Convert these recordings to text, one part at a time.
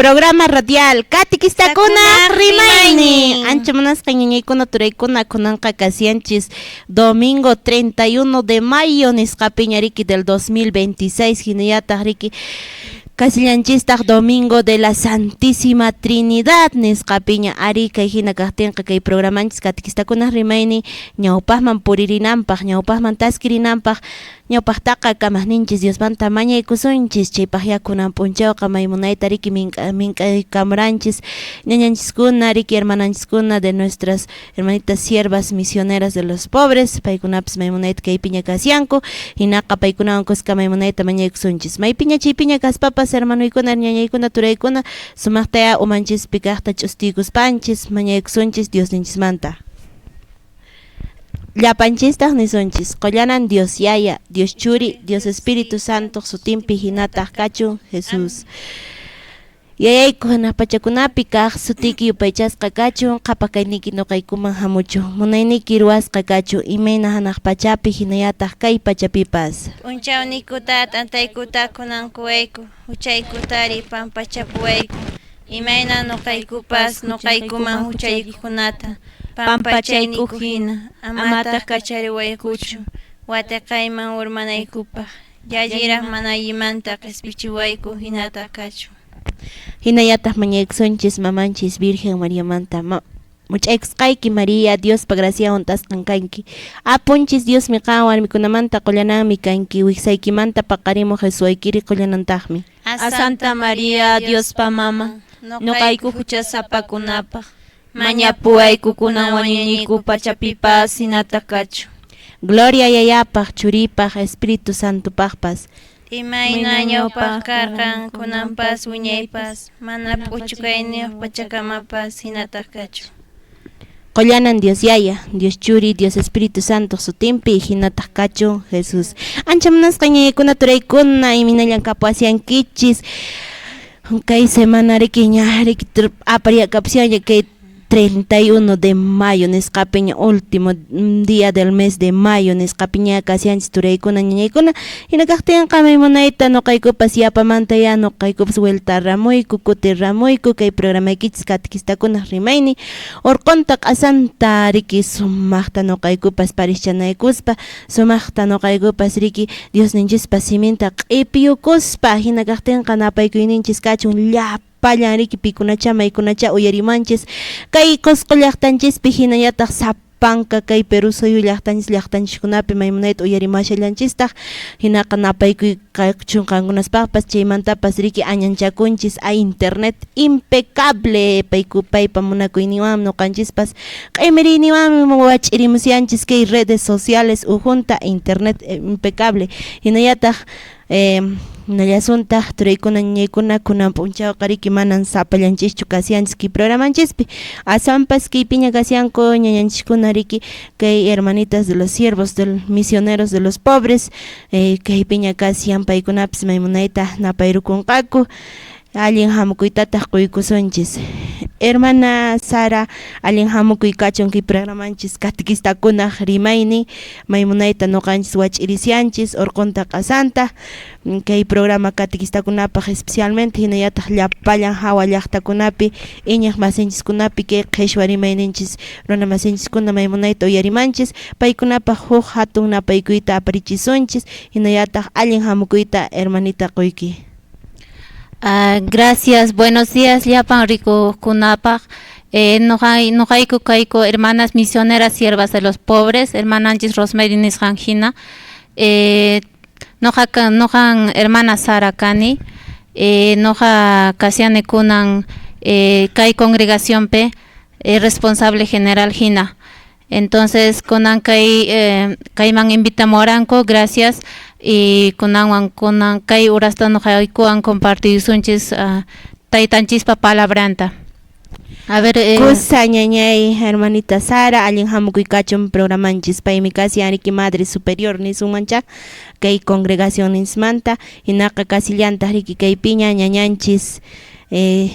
Programa radial Katikistakuna Rimayni. Ancha munasqa ñañaykuna turaykuna kunanqa kasianchis domingo 31 de mayo nisqapiña riki del 2026 hinallataq riki kasillanchistaq domingo de la Santísima Trinidad nisqapiña ari kay hina kaqtinqa kay programanchis Katikistakuna Rimayni ñawpaqman puririnanpaq ñawpaqman taskirinanpaq ñawpaqtaqa kamaqninchis Diosmanta mañaykusunchis chaypaqya kunan p'unchawqa maymunayta riki mink'aykamuranchis ñañanchiskuna riki hermananchiskuna de nuestras hermanitas siervas misioneras de los pobres paykunapis maymunayta kaypiña kasianku hinaqa paykunawan kuska maymunayta mañaykusunchis maypiña chaypiña kaspapas hermanoykuna ñañaykuna turaykuna sumaqtaya umanchispi kaqta ch'ustiykuspanchis mañaykusunchis Diosninchismanta. Llapanchistaq nisunchis, Qollanan Dios Yaya, Dios Churi, Dios Espíritu Santo sutinpi hinataq kachun Jesús. Yayayku hanaq pachakunapi kaq sutiyki yupaychasqa kachun, qhapaq kayniyki noqaykuman hamuchun, munayniyki ruwasqa kachun, imayna hanaq pachapi hinallataq kay pachapipas. P'unchawniykuta t'antaykuta kunankuwayku, huchaykutari pampachapuwayku, imayna noqaykupas noqaykuman huchaykukunata pampachayniku hina, amataq kachariwaykuchu wateqayman urmanaykupaq, llalliraq mana allimanta qespichiwayku hinataq kachun. Hinallataq mañaykusunchis mamanchis Virgen Mariamanta. Much'aykusqayki María, Diospa graciawan hunt'asqan kanki. Apunchis Diosmi qan warmikunamanta qollananmi kanki, wiksaykimanta paqarimuq Jesuwaykiri qollanantaqmi. A Santa María, Diospa mama, noqayku huchasapakunapaq, mañapuwayku kunan wañuyniku pachapipas hinataq kachun. Gloria Yayapaq, Churipaq, Espíritu Santopaqpas. Imayna ñawpaq karqan, kunanpas wiñaypas, mana p'uchukayniyuq pachakamapas hinataq kachun. Qollanan Dios Yaya, Dios Churi, Dios Espíritu Santo sutinpi hinataq kachun Jesús. Ancha munasqa ñañaykuna turaykuna imaynallan kapuwasiankichis. Kay semana riki ña riki apariakapushanña kay 31 de mayo nisqapiña último día del mes de mayo nisqapiña kasianchis turaykuna ñañaykuna hina kaqtinqa maymunayta noqaykupas yapamanta ya noqaykupas vuelta ramuyku kuti ramuyku kay programaykichis katikistakuna rimayni orqonta q'asanta riki sumaqta noqaykupas parischanaykuspa sumaqta noqaykupas riki Diosninchispa siminta q'ipiyukuspa hina kaqtinqa napaykuyninchis kachun llapallan riki pikunacha maykunacha uyarimanchis kay Qosqo llaqtanchispi hinallataq sapanka kay Perú suyu llaqtanchis llaqtanchiskunapi maymunayta uyarimashallanchistaq hinaqa napaykuy kachun qankunaspaqpas chaymantapas riki añanchakunchis a internet impecable payku paypa munakuyninwanmi noqanchispas q'imiriyninwanmi wach'irimusyanchis kay redes sociales ujunta internet impecable hinallataq hinallasuntaq turaykuna ñañaykuna kunan p'unchawqa riki manan sapallanchischu kasianchis kay programanchispi aswanpas kaypiña kasianku ñañanchiskuna riki kay hermanitas de los siervos del misioneros de los pobres kaypiña kasian paykunapis maymunayta napayrukunqaku allin hamukuytataq quykusunchis. Hermana Sara, allin hamukuy kachun kay programanchis katequistakunaq rimaynin maymunayta noqanchis wach'irisianchis orqonta q'asanta kay programa katequistakunapaq especialmente hinallataq llapallan hawa llaqtakunapi iñiq masinchiskunapi kay qheshwa rimayninchis runa masinchiskuna maymunayta uyarimanchis paykunapaq huk hatun napaykuyta aparichisunchis hinallataq allin hamukuyta hermanita quyki. Gracias, buenos días, llapan rikuqkunapaq. Noqayku kayku hermanas misioneras siervas de los pobres, hermananchis Rosemary nisqan hina. Noqa noqan hermana Sara kani. Noqa kasiani kunan kay congregacionpi responsable general hina. Entonces kunan kay kayman invitamuwaranku, gracias. Y kunanwan kunan kay urasta noqaykuwan compartisunchis taytanchispa palabranta. A ver, Kusa ñañay hermanita Sara, allin hamukuy kachun programanchis paymi kasi riki madre superior nisunmancha kay congregación nismanta hinaqa kasillantaq riki kaypiña ñañanchis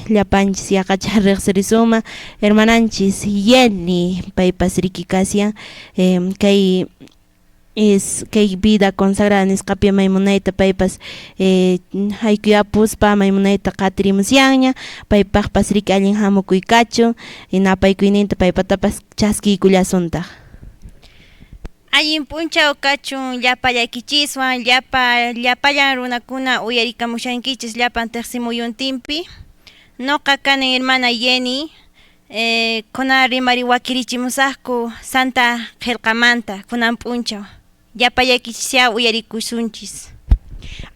llapanchis yaqacha riqsirisuma hermananchis Jenny paypas riki kasian kay Es kay vida consagrada nisqapi maymunayta paypas haykuyapuspa maymunayta qatirimusyanña, paypaqpas riki allin hamukuy kachun, napaykuyninta paypatapas chaskiykullasuntaq. Allin p'unchaw kachun llapallaykichiswan, llapa llapallan runakuna uyarikamushankichis llapan tiqsimuyuntinpi. Noqa kani hermana Jenny, kunan rimari wakirichimusaqku Santa Qillqamanta kunan p'unchaw. Llapallaykichisyá uyarikusunchis.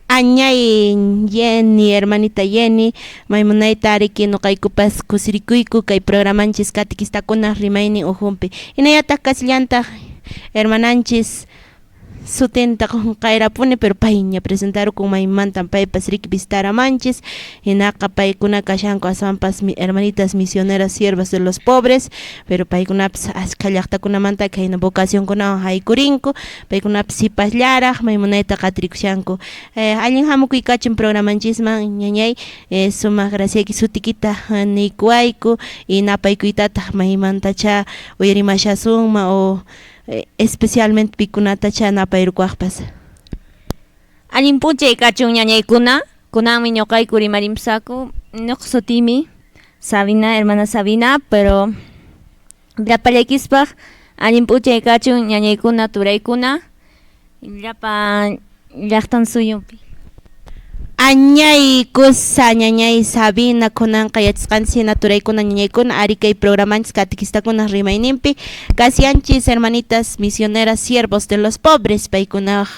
Añay Jenny, hermanita Jenny, maymunayta riki noqaykupas kusirikuyku kay programanchis katikistakuna rimaynin ujunpi. Hinallataq kasillantaq hermananchis sutinta qunqayrapuni, pero payña presentarukun maymantan paypas riki visitaramanchis. Hinaqa paykuna kashanku aswanpas hermanitas misioneras siervas de los pobres, pero paykunapas askha llaqtakunamanta khayna vocacionkunawan haykurinku, paykunapas sipasllaraq maymunayta qatirikushanku. Allin hamukuy kachun programanchisman ñañay, sumaq graciayki sutikita niykuwayku y napaykuytataq maymantacha uyarimashasunman o especialmente pikunatacha napayrukuwaqpas. Allin p'unchay kachun ñañaykuna, kunanmi ñuqayku rimarimusaku, ñuqa sutiymi Sabina, hermana Sabina, pero llapallaykispaq allin p'unchay kachun ñañaykuna, turaykuna, llapa llaqtan suyupi. Añay kusa ñañay Sabina kunanqa yachasqanchis hina turaykuna ñañaykuna ari kay programanchis katikistakuna rimayninpi kasianchis hermanitas misioneras siervos de los pobres paykunaq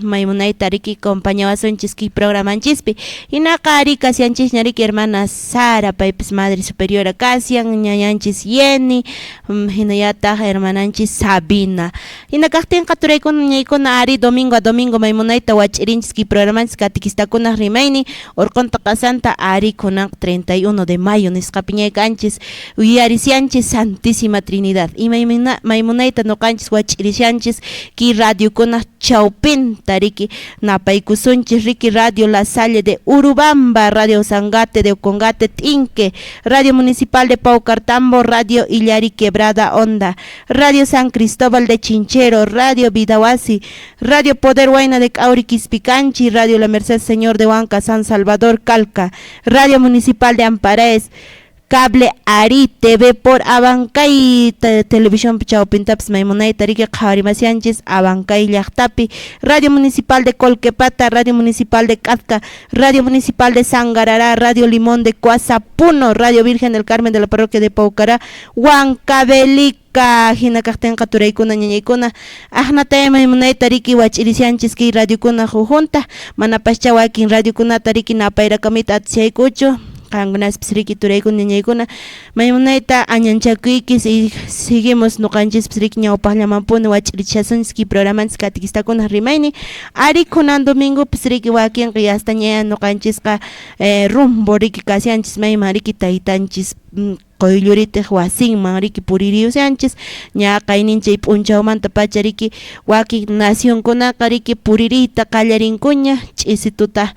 maymunayta riki compañawasunchis kay programanchispi. Hinaqa ari kasianchisña riki hermana Sara paypis madre superiora kasian ñañanchis Jenny, hinallataq hermananchis Sabina. Hina kaqtinqa turaykuna ñañaykuna ari domingo a domingo maymunayta wach'irinchis kay programanchis katikistakuna rimaynin urqunta qasanta ari kunanqa 31 de mayo nisqapiñay kanchis uyarisianchis Santísima Trinidad. Imaymana maymunayta nuqanchis wach'irishanchis kay radiokuna chawpinta riki napaykusunchis riki Radio La Salle de Urubamba, Radio Sangate de Ocongate Tinque, Radio Municipal de Paucartambo, Radio Illari Quebrada Honda, Radio San Cristóbal de Chinchero, Radio Vidahuasi, Radio Poder Huayna de Cauri Quispicanchi, Radio La Merced Señor de Huanca San Salvador Calca, Radio Municipal de Amparaes, Cable Ari TV por Abancay Televisión Chawpintapas maymunayta riki qhawarimasianchis Abancay llaqtapi, Radio Municipal de Colquepata, Radio Municipal de Cazca, Radio Municipal de Sangarará, Radio Limón de Cuasa Puno, Radio Virgen del Carmen de la Parroquia de Paucará, Huancavelica, hina kaqtinqa turaykuna ñañaykuna aqnataya maymunayta riki wach'irisianchis kay radiokuna hujunta, manapascha wakin radiokunata riki napayrakamita atishaykuchu. Qankunaspis riki turaykuna ñañaykuna maymunayta añanchakuykis y seguimos nuqanchispis riki ñawpaqllamanpuni wach'irichasunchis kay programanchis katikistakuna rimaynin. Ari kunan domingopis riki wakinqa yastaña nuqanchisqa rumbo riki kasianchis mayman riki taytanchis quylluritiq wasinman riki puririyushanchis ña qayninchay p'unchawmanta pacha riki wakin nacionkunaqa riki puririyta qallarinkuña ch'isi tuta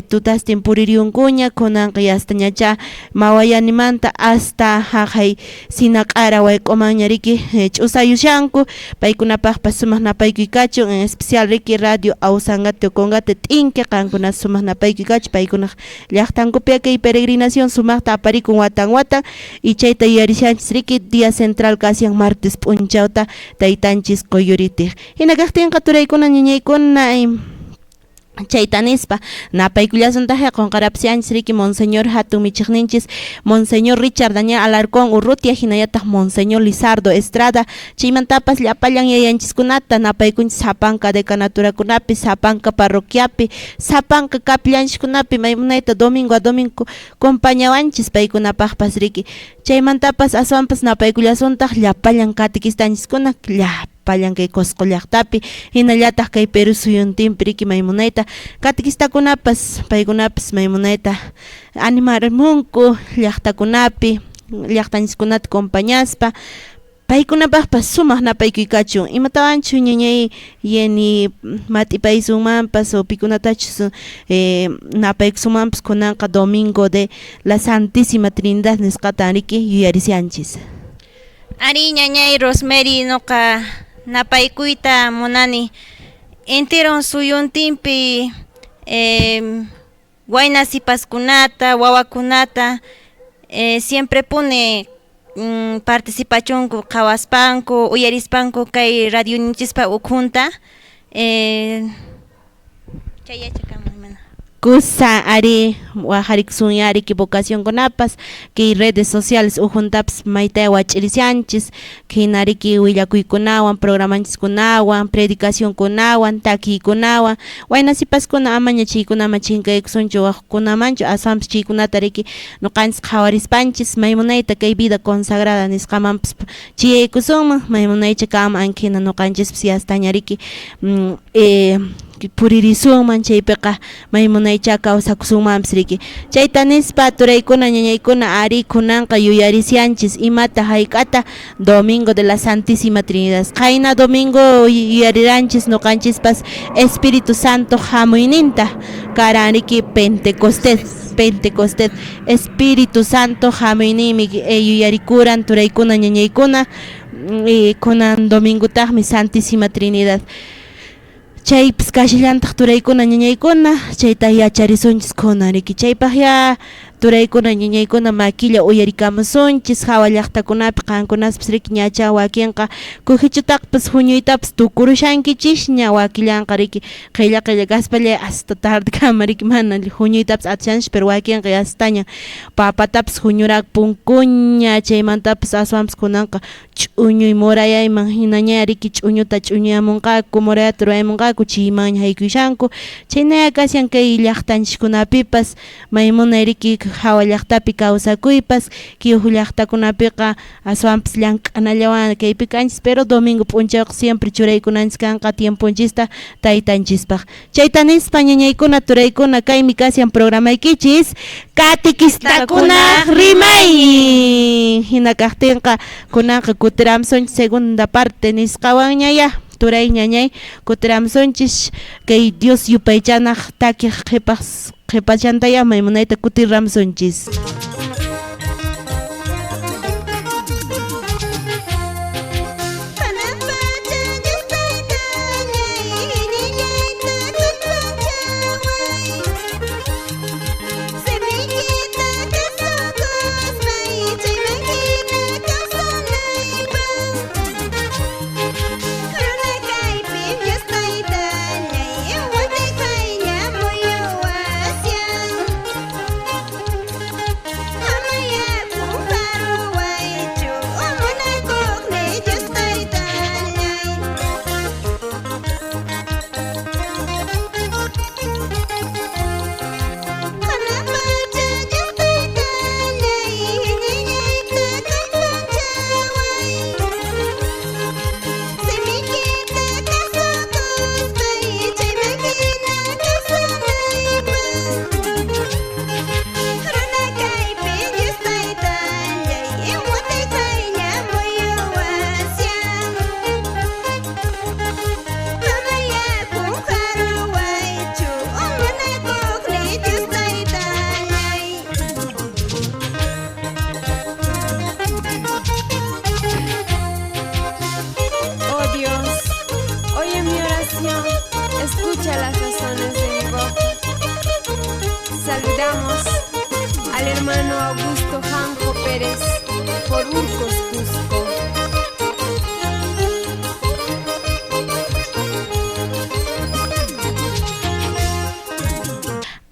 tutastin puririyunkuña kunanqa yastañacha Mawayanimanta hasta haqay Sinaq'ara wayk'umanña riki ch'usayushanku paykunapaqpas sumaq napaykuy kachun, en especial riki Radio Ausangate Ocongate T'inke qankuna sumaq napaykuy kachun paykunaq llaqtankupi kay peregrinación sumaqta aparikun watan watan y chayta yuyarishanchis riki día central kasian martes p'unchawta taytanchis quyuritiq. Hina kaqtinqa turaykuna ñañaykuna chayta nispa napaykullasuntaq qunqarapsianchis riki Monseñor hatun michiqninchis Monseñor Richard Daniel Alarcón Urrutia hinallataq Monseñor Lizardo Estrada chaymantapas llapallan yayanchiskunata napaykunchis sapanka decanaturakunapi sapanka parroquiapi sapanka capillanchiskunapi maymunayta domingo a domingo compañawanchis paykunapaqpas riki chaymantapas aswanpas napaykullasuntaq llapallan katikistanchiskuna llapallan kay Cusco llaqtapi hinallataq kay Perú suyuntinpi riki maymunayta katikistakunapas paykunapas maymunayta animarmunku llaqtakunapi llaqtanchiskunata compañaspa paykunapaqpas sumaq napaykuy kachun imatawanchu ñañay Yeni mat'ipaysunmanpas o pikunatachus napaykusunmanpas kunanqa domingo de la Santísima Trinidad nisqata riki yuyarisianchis. Ari ñañay Rosemary noqa Napaykuyta munani enteron suyuntinpi wayna sipaskunata, wawakunata siempre pune participachunku qhawaspanku, uyarispanku kay radionichispa ukhunta chay yachakaman hermana. Kusa ari wajarikusunya riki vocacionkunapas kay redes sociales ukhuntapas mayta wach'irishanchis hina riki willakuykunawan programanchiskunawan predicacionkunawan takiykunawan wayna sipaskuna amaña chaykunaman chinkaykusunchu waqkunamanchu aswanpas chaykunata riki nuqanchis qhawarispanchis maymunayta kay vida consagrada nisqamanpas chiyaykusunman maymunaycha kanman ankhina nuqanchispas yastaña riki puririsunman chaypiqa maymunaycha kawsakusunmanpis riki chayta nispa turaykuna ñañaykuna ari kunanqa yuyarisyanchis imata hayk'ata Domingo de la Santísima Trinidad qayna domingo yuyariranchis nuqanchispas Espíritu Santo hamuyninta karan riki Pentecostés Pentecostés Espíritu Santo hamuyninmi yuyarikuran turaykuna ñañaykuna kunan domingotaqmi Santísima Trinidad chaypis kashillantaq turaykuna ñañaykuna chayta yacharisunchis kunan riki chaypaq ya turaykuna ñañaykuna makilla uyarikamusunchis hawa llaqtakunapi qankunaspas riki ñacha wakinqa kujichutaqpas huñuytapas tukurushankichisña wakillanqa riki qilla qilla kaspalla hasta tardekama riki mana huñuytapas atishanchis pero wakinqa yastaña papatapas huñurapunkuña chaymantapas aswanpas kunanqa ch'uñuy murayayman hinaña riki ch'uñuta ch'uñuyamunqaku murayata ruraymunqaku chiymanña haykuyashanku chaynaya kashan kay llaqtanchiskunapipas maymunay riki hawa llaqtapi kawsakuypas kiuhu llaqtakunapiqa aswanpas llank'anallawan kaypi kanchis pero domingo p'unchawqa siempre churaykunanchis kanqa tiemponchista taytanchispaq chayta nispa ñañaykuna turaykuna kaymi kashan programaykichis Katequistakunaq rimay hina kaqtinqa kunanqa kutiramsunchis segunda parte nisqawanña ya turay ñañay kutiramsunchis kay Dios yupaychanaq takiq qhipachantaya maymunayta kutiramsunchis.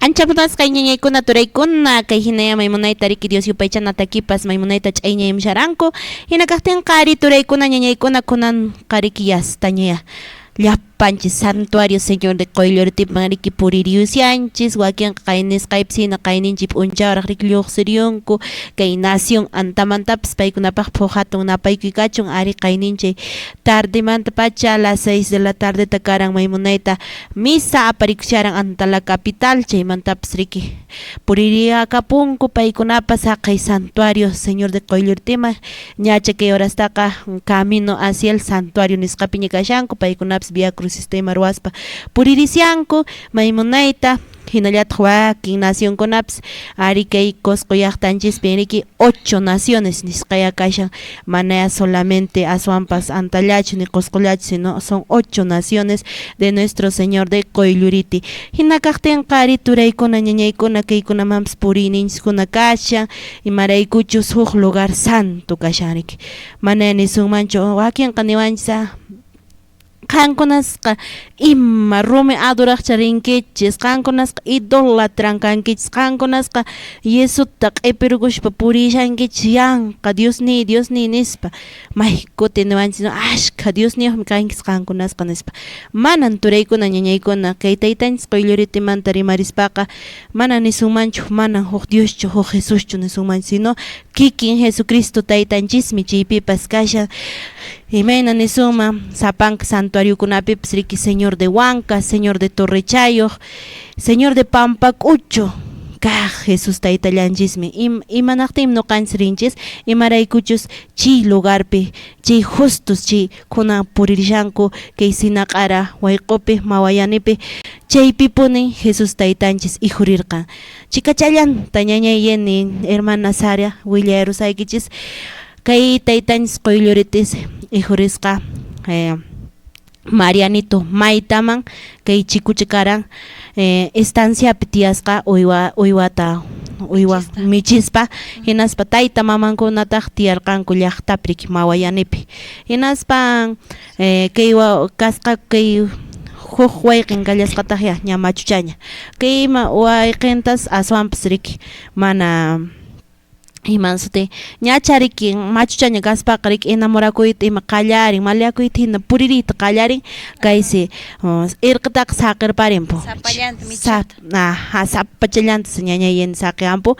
Ancha munasqa ñañaykuna turaykuna kay hinaya maymunayta riki Dios yupaychana takipas maymunayta ch'ayñaymusharanku hina kaqtinqa ari turaykuna ñañaykuna kunan qariki yastañaya llapanchis santuario Señor de Qoyllurtiman riki puririyusyanchis wakinqa qaynisqaypis hina qayninchik p'unchawraq riki lluqsiriyunku kay nación antamantapas paykunapaq phuq hatun napaykuy kachun ari qayninchay tardemantapacha a las 6 de la tardeta karan maymunayta misa aparikusharan anta la capital chaymantapas riki puririyakapunku paykunapas haqay santuario Señor de Qoyllurtiman ñacha kay horastaqa camino hacia el santuario nisqapiña kashanku paykunapas Via Crucis tema ruwaspa puririsianku maymunayta Hinallataq wakin nacionkunapis ari kay Qosqo llaqtanchispi riki 8 naciones nisqaya kashan, manaya solamente aswanpas Antallachu ni Qosqollachu, sino son 8 naciones de nuestro Señor de Qoylluriti. Hina kaqtinqa ari turaykuna ñañaykuna kaykunamanpas puriyninchiskuna kashan, imaraykuchus huk lugar santo kashan riki. Manaya nisunmanchu wakinqa niwanchis qankunasqa ima rumi adoraqcha rinkichis, qankunasqa idolatran kankichis, qankunasqa Yesuta q'ipirquspa purishankichis yanqa Diosniy Diosniy nispa, may kuti niwanchis ashkha Diosniyuqmi kankichis qankunasqa nispa. Manan turaykuna ñañaykuna kay taytanchis Qoylluritimanta rimarispaqa mana nisunmanchu manan huk Dioschu huk Jesuschu nisunmanchu, sino kikin Jesucristo taytanchismi chaypipas kashan. Imayna nisunman sapanka santuariokunapipas riki Señor de Huanca, Señor de Torrechayuq, Señor de Pampak'uchu kaq Jesús taytallanchismi. Imanaqtinmi ñuqanchis rinchis, imaraykuchus chay lugarpi chay justos chay kunan puririshanku kay Sinaq'ara wayq'upi Mawayanipi chaypipuni Jesús taytanchis ijurirqan. Chikachallanta ñañay Yeni hermana Sara willayarusaykichis kay taytanchis Qoylluritis ijurisqa Marianito maytaman kay chikucha karan estanciapi tiyasqa uywata uywa michispa, hinaspa tayta mamankunataq tiyarqanku llaqtapi riki Mawayanipi. Hinaspa kay kasqa kay huk wayqin kallasqataq ya ña machuchaña kay ima wayqintas aswanpas riki mana iman suti ñacha riki machuchaña kaspaqa riki enamorakuyta ima qallarin maliakuyta hina puririyta qallarin kaysi irqitaqa saqirparinpu sapachallanta ñañay saqianpu.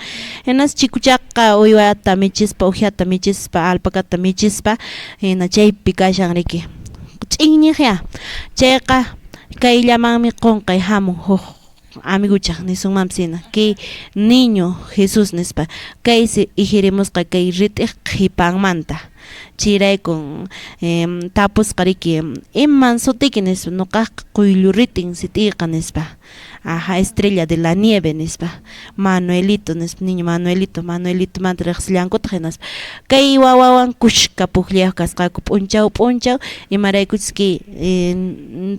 Hinas chikuchaqa uywata michispa uhyata michispa alpacata michispa hina chaypi kashan riki ch'inñiqya chayqa kayllamanmi qunqay hamun huk amiguchaq nisunmanpas hina kay niño Jesús nispa kaysi ijirimusqa kay rit'iq qhipanmanta chayraykun tapusqa riki iman sutiki nispa ñuqaqqa Qoylluritin sutiyqa nispa, aja estrella de la nieve nispa, Manuelito nispa, niño Manuelito, Manuelitomanta riqsillankutaq hinaspa kay wawawan kushka pukllayuq kasqaku p'unchaw p'unchaw imaraykuchus kay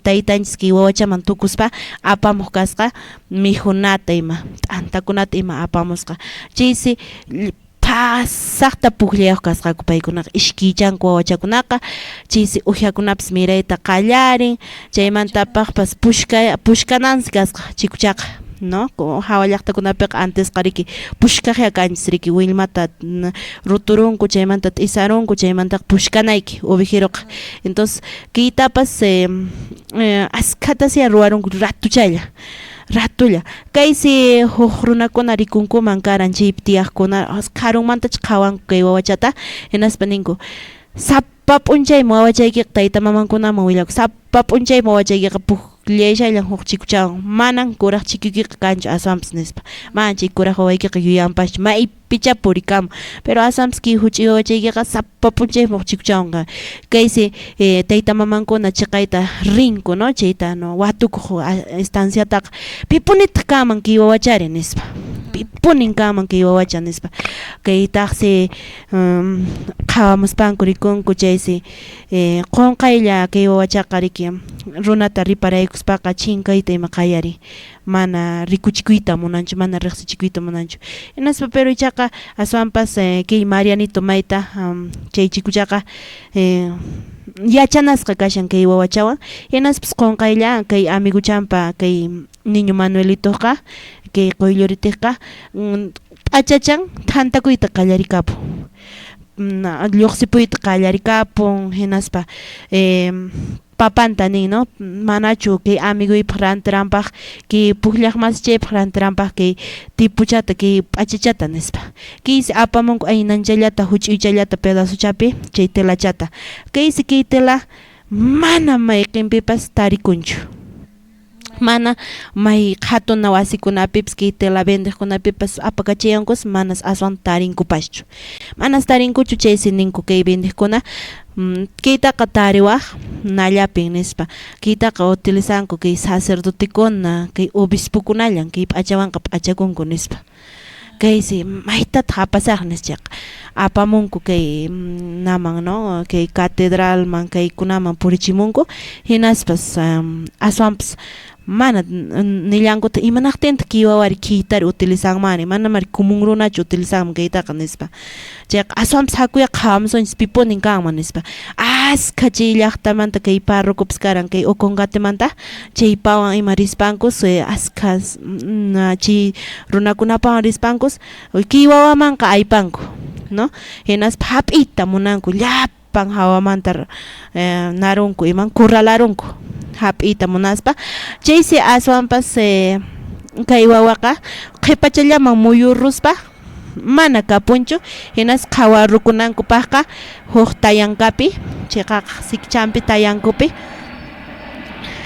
taytanchis kay wawachaman tukuspa apamuq kasqa mikhunata ima t'antakunata ima apamusqa chaysi pasaqta pukllayuq kasqaku paykunaqa ishkiychanku wawachakunaqa chaysi uhyakunapis mirayta qallarin chaymantapaqpas pushkanansi kasqa chikuchaqa no hawa llaqtakunapiqa antesqa riki pushkaqya kanchis riki willmata ruturunku chaymanta t'isarunku chaymantaqa pushkanayki ovejeroqa. Entonces kaytapas askhatasya ruwarunku ratuchalla ratulla kaysi huk runakuna rikunkuman karan chaypi tiyaqkuna karunmantacha qhawanku kay wawachata hinaspa ninku sapa p'unchaymi wawachaykiqa tayta mamankunaman willaku sapa p'unchaymi wawachaykiqa pukllashallan huk chikuchawan manan kuraq chikuykiqa kanchu aswanpas nispa manan chay kuraq wawaykiqa yuyanpaschu maypicha purikamun pero aswanpas kay huch'uy wawachaykiqa sapa p'unchaymi huk chikuchawan kaysi tayta mamankuna chiqayta rinku no chayta no watukuq estanciataqa pipunitaq kanman kay wawachari nispa pipunin kanman kay wawacha nispa kaytaqsi qhawamuspanku rikunku chaysi qunqaylla kay wawachaqa riki runata riparaykuspaqa chinkayta ima qayari mana rikuchikuyta munanchu mana riqsichikuyta munanchu hinaspa pero ichaqa aswanpas kay Marianito mayta chay chikuchaqa yachanasqa kashan kay wawachawan hinaspas qunqaylla kay amiguchampa kay niño Manuelitoqa kay Qoylluritiqqa p'achachan thantakuyta qallarikapun lluqsipuyta qallarikapun hinaspa papanta nin no manachu kay amiguypaq rantiranpaq kay pukllaq masichaypaq rantiranpaq kay tipuchata kay p'achachata nispa kaysi apamunku aynanchallata huch'uychallata pedazochapi chay telachata kaysi kay tela mana mayqinpipas tarikunchu. Mana may qhatuna wasikunapipas kay tela vendeqkunapipas apakachayankus manas aswan tarinkupaschu. Manas tarinkuchu chaysi ninku kay vendeqkuna kaytaqa tariwaq nallapin nispa. Kaytaqa utilizanku kay sacerdotekuna, kay obispokunallan kay p'achawanqa p'achakunku nispa. Kaysi maytataq apasaq nischaqa apamunku kay naman no kay catedralman kaykunaman purichimunku hinaspas aswanpas mana nillankutaq imanaqtintaq kay wawari kaytari utilizanmanri manamari común runachu utilizanman kaytaqa nispa. Chayqa aswanpas hakuya qhawamusunchis pipunin kanman nispa. Askha chay llaqtamanta kay párrocopas karan kay Ocongatemanta chaypawan ima rispankus askha chay runakunapawan rispankus kay wawamanqa aypanku no hinaspa hap'iyta munanku llapan hawamanta narunku iman corralarunku hap'iyta munaspa chaysi aswanpas kay wawaqa qhipachallaman muyuruspa mana kapunchu hinas qhawarukunankupaqqa huk tayankapi chayqaqa sikchampi tayankupi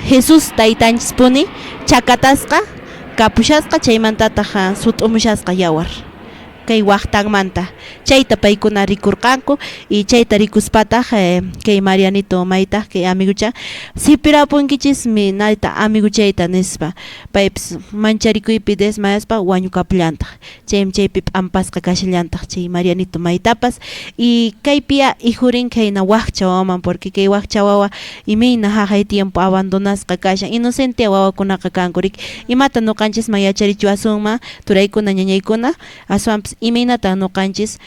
Jesús taytanchispuni chakatasqa kapushasqa chaymantataq sut'umushasqa yawar kay waqtanmanta chayta paykuna rikurqanku y chayta rikuspataq kay Marianito maytaq kay amigucha sipirapunkichismi nayta amiguchayta nispa paypis mancharikuypi desmayaspa wañukapullantaq chaymi chaypi p'ampasqa kashallantaq chay Marianito maytapas y kaypiya ijurin khayna wakcha wawaman porque kay wakcha wawa imayna haqay tiempo abandonasqa kashan inocente wawakunaqa kanku riki imata nuqanchisman yacharichiwasunman turaykuna ñañaykuna aswanpas imaynatan nuqanchis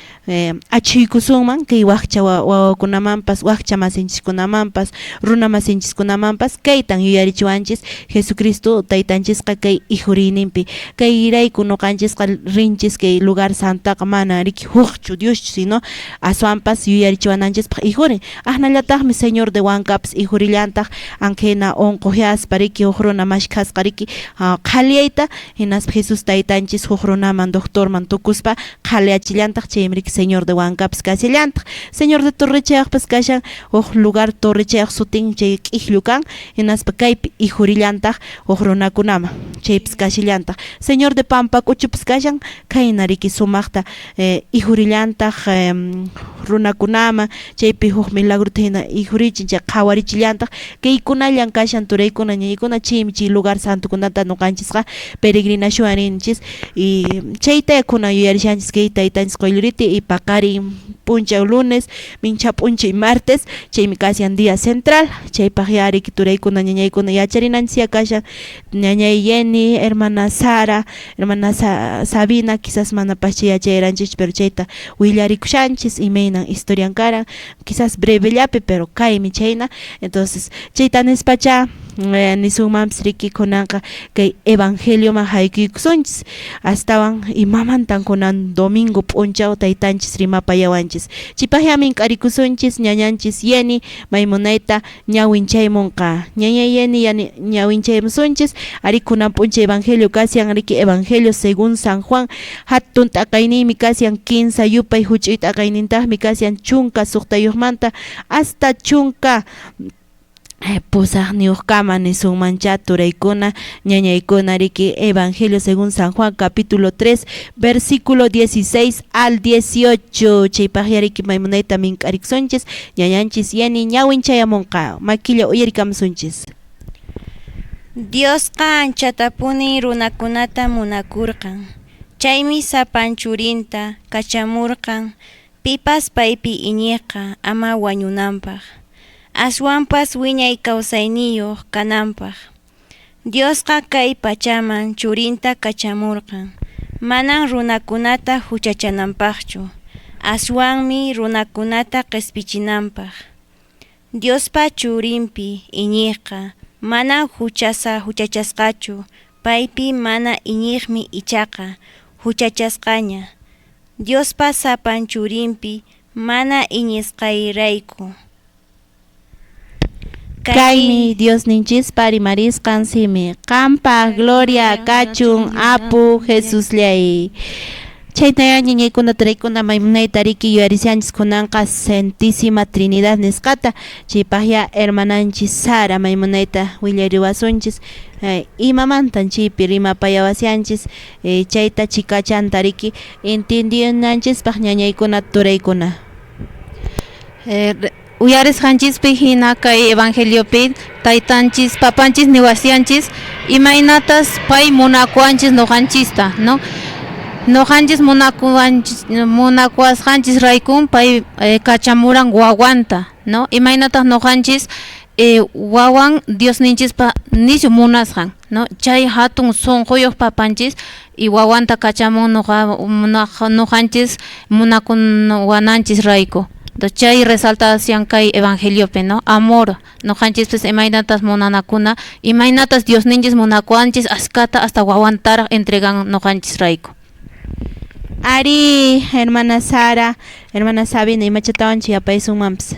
achhuykusunman kay wakcha wawakunamanpas wakcha masinchiskunamanpas runa masinchiskunamanpas kaytan yuyarichiwanchis Jesucristo taytanchisqa kay ijuriyninpi kayrayku nuqanchisqa rinchis kay lugar santaqa mana riki hukchu Dioschu sino aswanpas yuyarichiwananchispaq ijurin aqnallataqmi Señor de Huancapas ijurillantaq ankhina unquhyaspa riki huk runa mashkhasqa riki qhaliyayta hinaspa Jesús taytanchis huk runaman doctorman tukuspa qhaliyachillantaq chaymi riki Señor de Huancapas kashallantaq Señor de Torrechayaqpas kashan huk lugar Torrechayaq sutin chay k'ikllu kan hinaspa kaypi ijurillantaq huk runakunaman chaypas kashallantaq Señor de Pampak'uchupas kashan khayna riki sumaqta ijurillantaq runakunaman chaypi huk milagrota hina ijurichin chay qhawarichillantaq kaykunallan kashan turaykuna ñañaykuna chaymi chay lugar santokunata nuqanchisqa peregrinacionwan rinchis y chayta kunan yuyarishanchis kay taytanchis Quylluriti y paqarin p'unchaw lunes mincha p'unchay martes chaymi kashan día central chaypaq ya riki turaykuna ñañaykuna yacharinanchis kashan ñañay Yeni, hermana Sara, hermana Sabina quizás manapascha yachayranchis pero chayta willarikushanchis imaynan historian karan quizás brevellapi pero kaymi chayna entonces chayta nispacha nisunmanpis riki kunanqa kay evangelioman haykuykusunchis astawan imamantan kunan domingo p'unchaw taytanchis rimapayawanchis chipaqya mink'arikusunchis ñañanchis Yeni maymunayta ñawinchaymunqa ñañay Yeni ñawinchaymusunchis ari kunan p'unchay evangelio kashan riki evangelio según San Juan hatun t'aqayniymi kashan 15 yupay huch'uy t'aqaynintaqmi kashan 16 manta hasta 18 kama nisunmancha turaykuna ñañaykuna riki Evangelio según San Juan capítulo 3 versículo 16 al 18 chaypaqya riki maymunayta mink'arikusunchis ñañanchis Yani ñawinchayamunqa makilla uyarikamusunchis. Diosqa anchatapuni runakunata munakurqan. Chaymi sapan churinta kachamurqan pipas paypi iñiqqa ama wañunanpaq, aswanpas wiñay kawsayniyuq kananpaq. Diosqa kay pachaman churinta kachamurqan, manan runakunata huchachananpaqchu, aswanmi runakunata qispichinanpaq. Diospa churinpi iñiqqa manan huchachasqachu, paypi mana iñiqmi ichaqa huchachasqaña, Diospa sapan churinpi mana iñisqayrayku. Kaymi Diosninchispa rimarisqan simi. Qampaq gloria kachun apu Jesusllay. Chaytaya ñañaykuna turaykuna maymunayta riki yuyarishanchis kunanqa Santísima Trinidad nisqata, chaypaqya hermananchis Sara maymunayta willariwasunchis imamantan chaypi rimapayawashanchis chayta chikachanta riki entiendinanchispaq ñañaykuna turaykuna. Uyarisqanchispi hina kay evangeliopi taytanchis papanchis niwasyanchis imaynatas pay munakuwanchis noqanchista, no? Noqanchis munakuwasqanchis raykun pay kachamuran wawanta, no? Imaynataq noqanchis wawan Diosninchispa nishu munasqan, no? Chay hatun sunquyuq papanchis y wawanta kachamun noqanchis munakuwananchis rayku. Entonces, chay resaltación kay evangeliopi, no? Amor, noqanchispis imaynatas munanakuna, imaynatas Diosninchis munakuwanchis askata hasta wawantaraq entregan noqanchis rayku. Ari, hermana Sara, hermana Sabina, imachatawanchis yapaysunmanpis.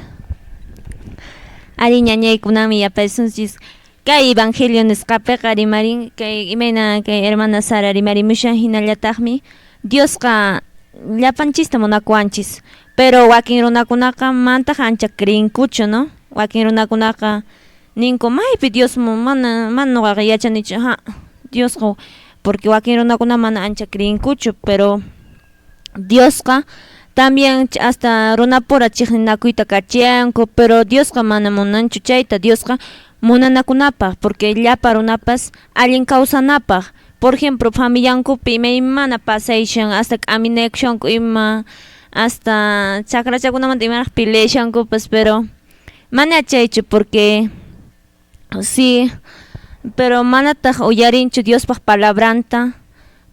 Ari ñañaykunami yapaysunchis kay evangelio nisqapiqa rimarin kay imayna kay hermana Sara rimarimushan hinallataqmi Diosqa llapanchista munakuwanchis. Pero wakin runakunaqa mantaq ancha creenkuchu, no? Wakin runakunaqa ninku maypi Dios mana nuqaqa yachanichu, ha, Diosqa, porque wakin runakuna mana ancha creenkuchu, pero Diosqa también hasta runapura chiqninakuyta kachianku, pero Diosqa mana munanchu chayta, Diosqa munanakunapaq, porque llapa runapas allin kawsanapaq. Por ejemplo, familiankupi imaymana pasayshan, hasta k'aminakushanku ima, hasta chakrachakunamanta imaraq peleashankupas, pero mana chaychu porque sí, pero manataq uyarinchu Diospaq palabranta.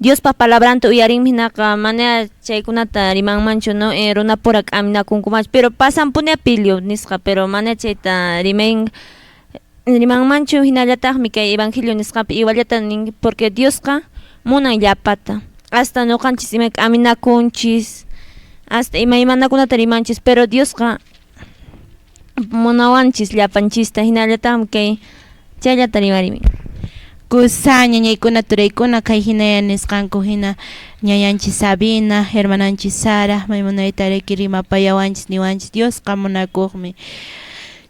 Diospaq palabranta uyarinmi hinaqa mana chaykunata rimanmanchu, no? Runapura k'aminakunkumanchu, pero pasanpuni pilio nisqa, pero mana chayta rimanmanchu hinallataqmi kay evangelio nisqapi iguallata nin, porque Diosqa munan llapata, hasta nuqanchis ima k'aminakunchis, hasta imaymanakunata rimanchis, pero Diosqa munawanchis llapanchista, hinallataqmi kay chayllata rimarimi. Kusa ñañaykuna turaykuna kay hinaya nisqanku hina ñañanchis Sabina, hermananchis Sara, maymunayta riki rimapayawanchis niwanchis Diosqa munakuqmi.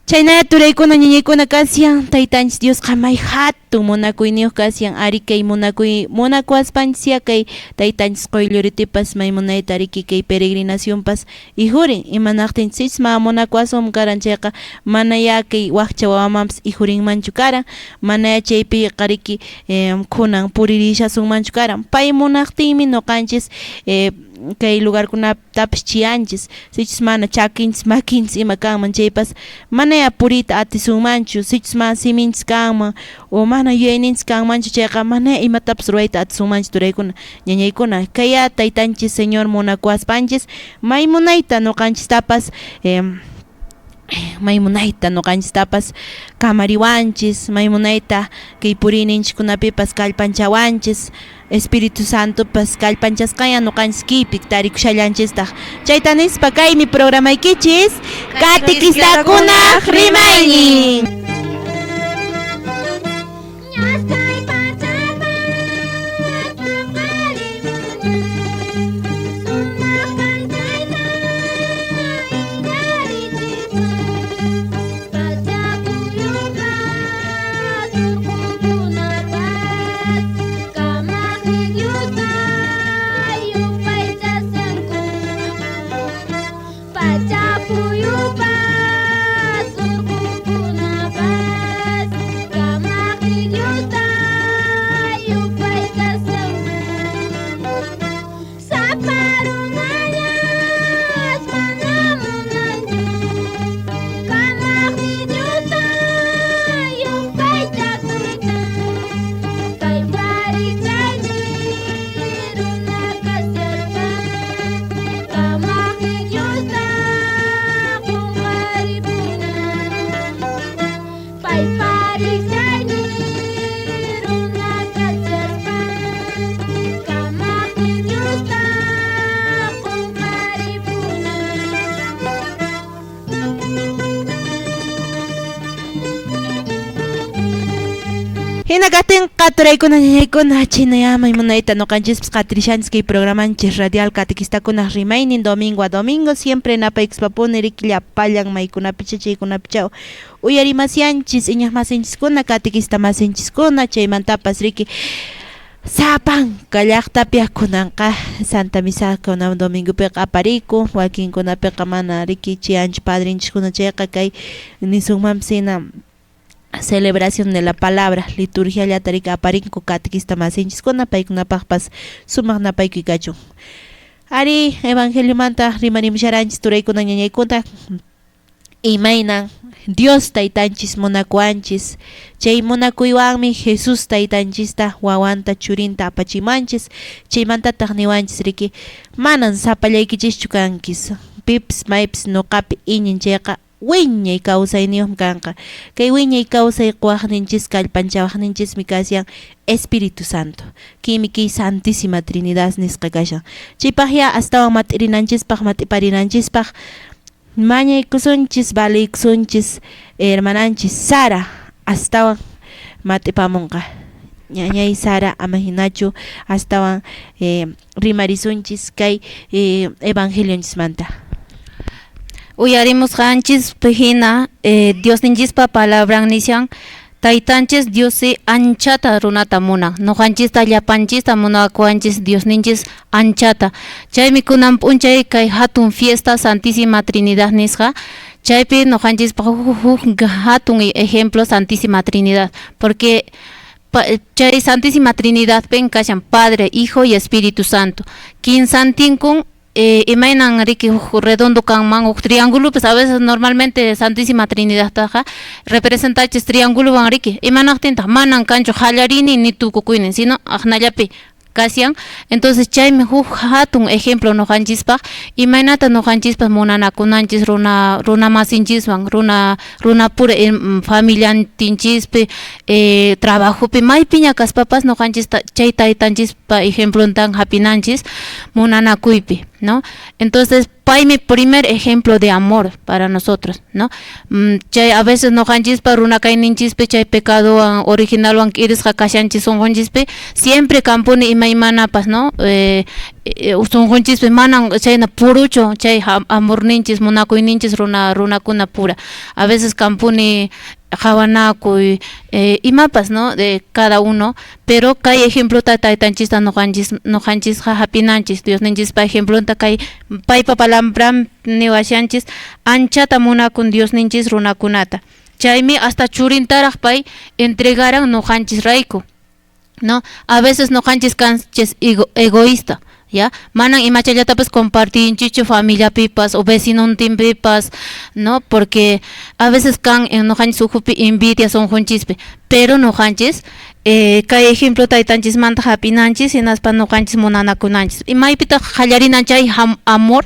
Chaynaya turaykuna ñañaykuna kasyan taytanchis Diosqa may hatun munakuyniyuq kasyan, ari kay munakuwaspanchis kay taytanchis quylluritipas maymunayta riki kay peregrinacionpas ijurin, imanaqtinchis ma munakuwasun karan chayqa manaya kay wakcha wawamanpas ijurinmanchu karan, manaya chaypiqa riki kunan puririshasunmanchu karan, pay munaqtinmi nuqanchis kay lugarkunatapas chiyanchis, sichus mana chakinchis makinchis ima kanman chaypas manaya puriyta atisunmanchu, sichus mana siminchis kanman o mana yuyayninchis kanmanchu chayqa mana imatapas ruwayta atisunmanchu turaykuna ñañaykuna. Kaya taytanchis Señor munakuwaspanchis maymunayta nuqanchistapas maymunayta nuqanchistapas kamariwanchis, maymunayta kay puriyninchikkunapipas kallpanchawanchis, Espíritu Santopas kallpanchasqanya nuqanchis kaypi tarikushallanchistaq. Chayta nispa kaymi programaykichis Catequistakunaq rimaynin. Hina katinqa Turaykuna, ñañaykuna, chinayamay munayta noqanchispas qatirishanchis kay programanchis radial catequistakunaq rimaynin domingo a domingo siempre napaykuspapuni riki llapallan maykunapicha chaykunapicha uyarimasianchis iñaqmasinchiskuna catequista masinchiskuna chaymantapas riki sapanka llaqtapi kunanqa Santa Misa kunan domingopiqa apariku wakinkunapiqa mana riki chianchu padrinchiskuna chayqa kay nisunmanpis hina celebración de la palabra liturgia llata riki aparinku catequista masinchiskuna paykunapaqpas sumaq napaykuy kachun. Ari evangeliomanta rimarimusharanchis turaykuna ñañaykuna imaynan Dios taytanchis munakuwanchis chay munakuywanmi Jesús taytanchista wawanta churinta apachimanchis chaymantataq niwanchis riki manan sapallaykichischu kankis pipis maypis nuqapi iñin chayqa wiñay kawsayniyuqmi kanqa kay wiñay kawsay quwaqninchis kallpanchawaqninchismi kashan Espíritu Santo kimi kay Santísima Trinidad nisqa kashan chaypaqya astawan mat'irinanchispaq mat'iparinanchispaq mañaykusunchis valiykusunchis hermananchis Sara astawan mat'ipamunqa ñañay Sara ama hinachu astawan rimarisunchis kay evangelionchismanta. Uyarimusqanchis hina Diosninchispa palabran nishan taytanchis Diosi anchata runata munan noqanchista llapanchista munakuwanchis Diosninchis anchata chaymi kunan p'unchay kay hatun fiesta Santísima Trinidad nisqa chaypi noqanchispaq huk hatun ejemplo Santísima Trinidad porque chay Santísima Trinidad pen kashan Padre, Hijo y Espíritu Santo kinsantinkun imaynan riki huk redondo kanman huk triángulo pues a veces normalmente Santísima Trinidad taqa representachis triángulowan riki imanaqtintaq manan kanchu qallarini ni tukukuynin sino aqnallapi kashan entonces chaymi huk hatun ejemplo noqanchispaq imaynata noqanchispas munanakunanchis runa runamasinchiswan runa runapura familiantinchispi trabajopi maypiña kaspapas noqanchis chay taytanchispa ejemplontan hapinanchis munanakuypi, ¿no? Entonces paymi primer ejemplo de amor para nosotros, ¿no? Chay a veces noqanchispa runakayninchispi chay pecadowan originalwan k'irisqa kashanchis sunqunchispi siempre kampuni imaymanapas, ¿no? Sunqunchispi manan chayna puruchu chay amorninchis munakuyninchis runa runakuna pura a veces kampuni qhawanakuy imapas, ¿no? De cada uno, pero kay ejemplota taytanchista noqanchis noqanchisqa hapinanchis Diosninchispa ejemplonta kay paypa palabran niwashanchis anchata munakun Diosninchis runakunata chaymi hasta churintaraq pay entregaran noqanchis rayku, ¿no? A veces noqanchis kanchis egoísta, ¿ya? Manan imachallatapas compartinchichu familiapipas o vecinontinpipas, ¿no? Porque a veces kan en noqanchis ukhupi envidia sunqunchispi, pero noqanchis kay ejemplo taytanchismanta hapinanchis hinaspa noqanchis munanakunanchis imaypitaq qallarinan chay amor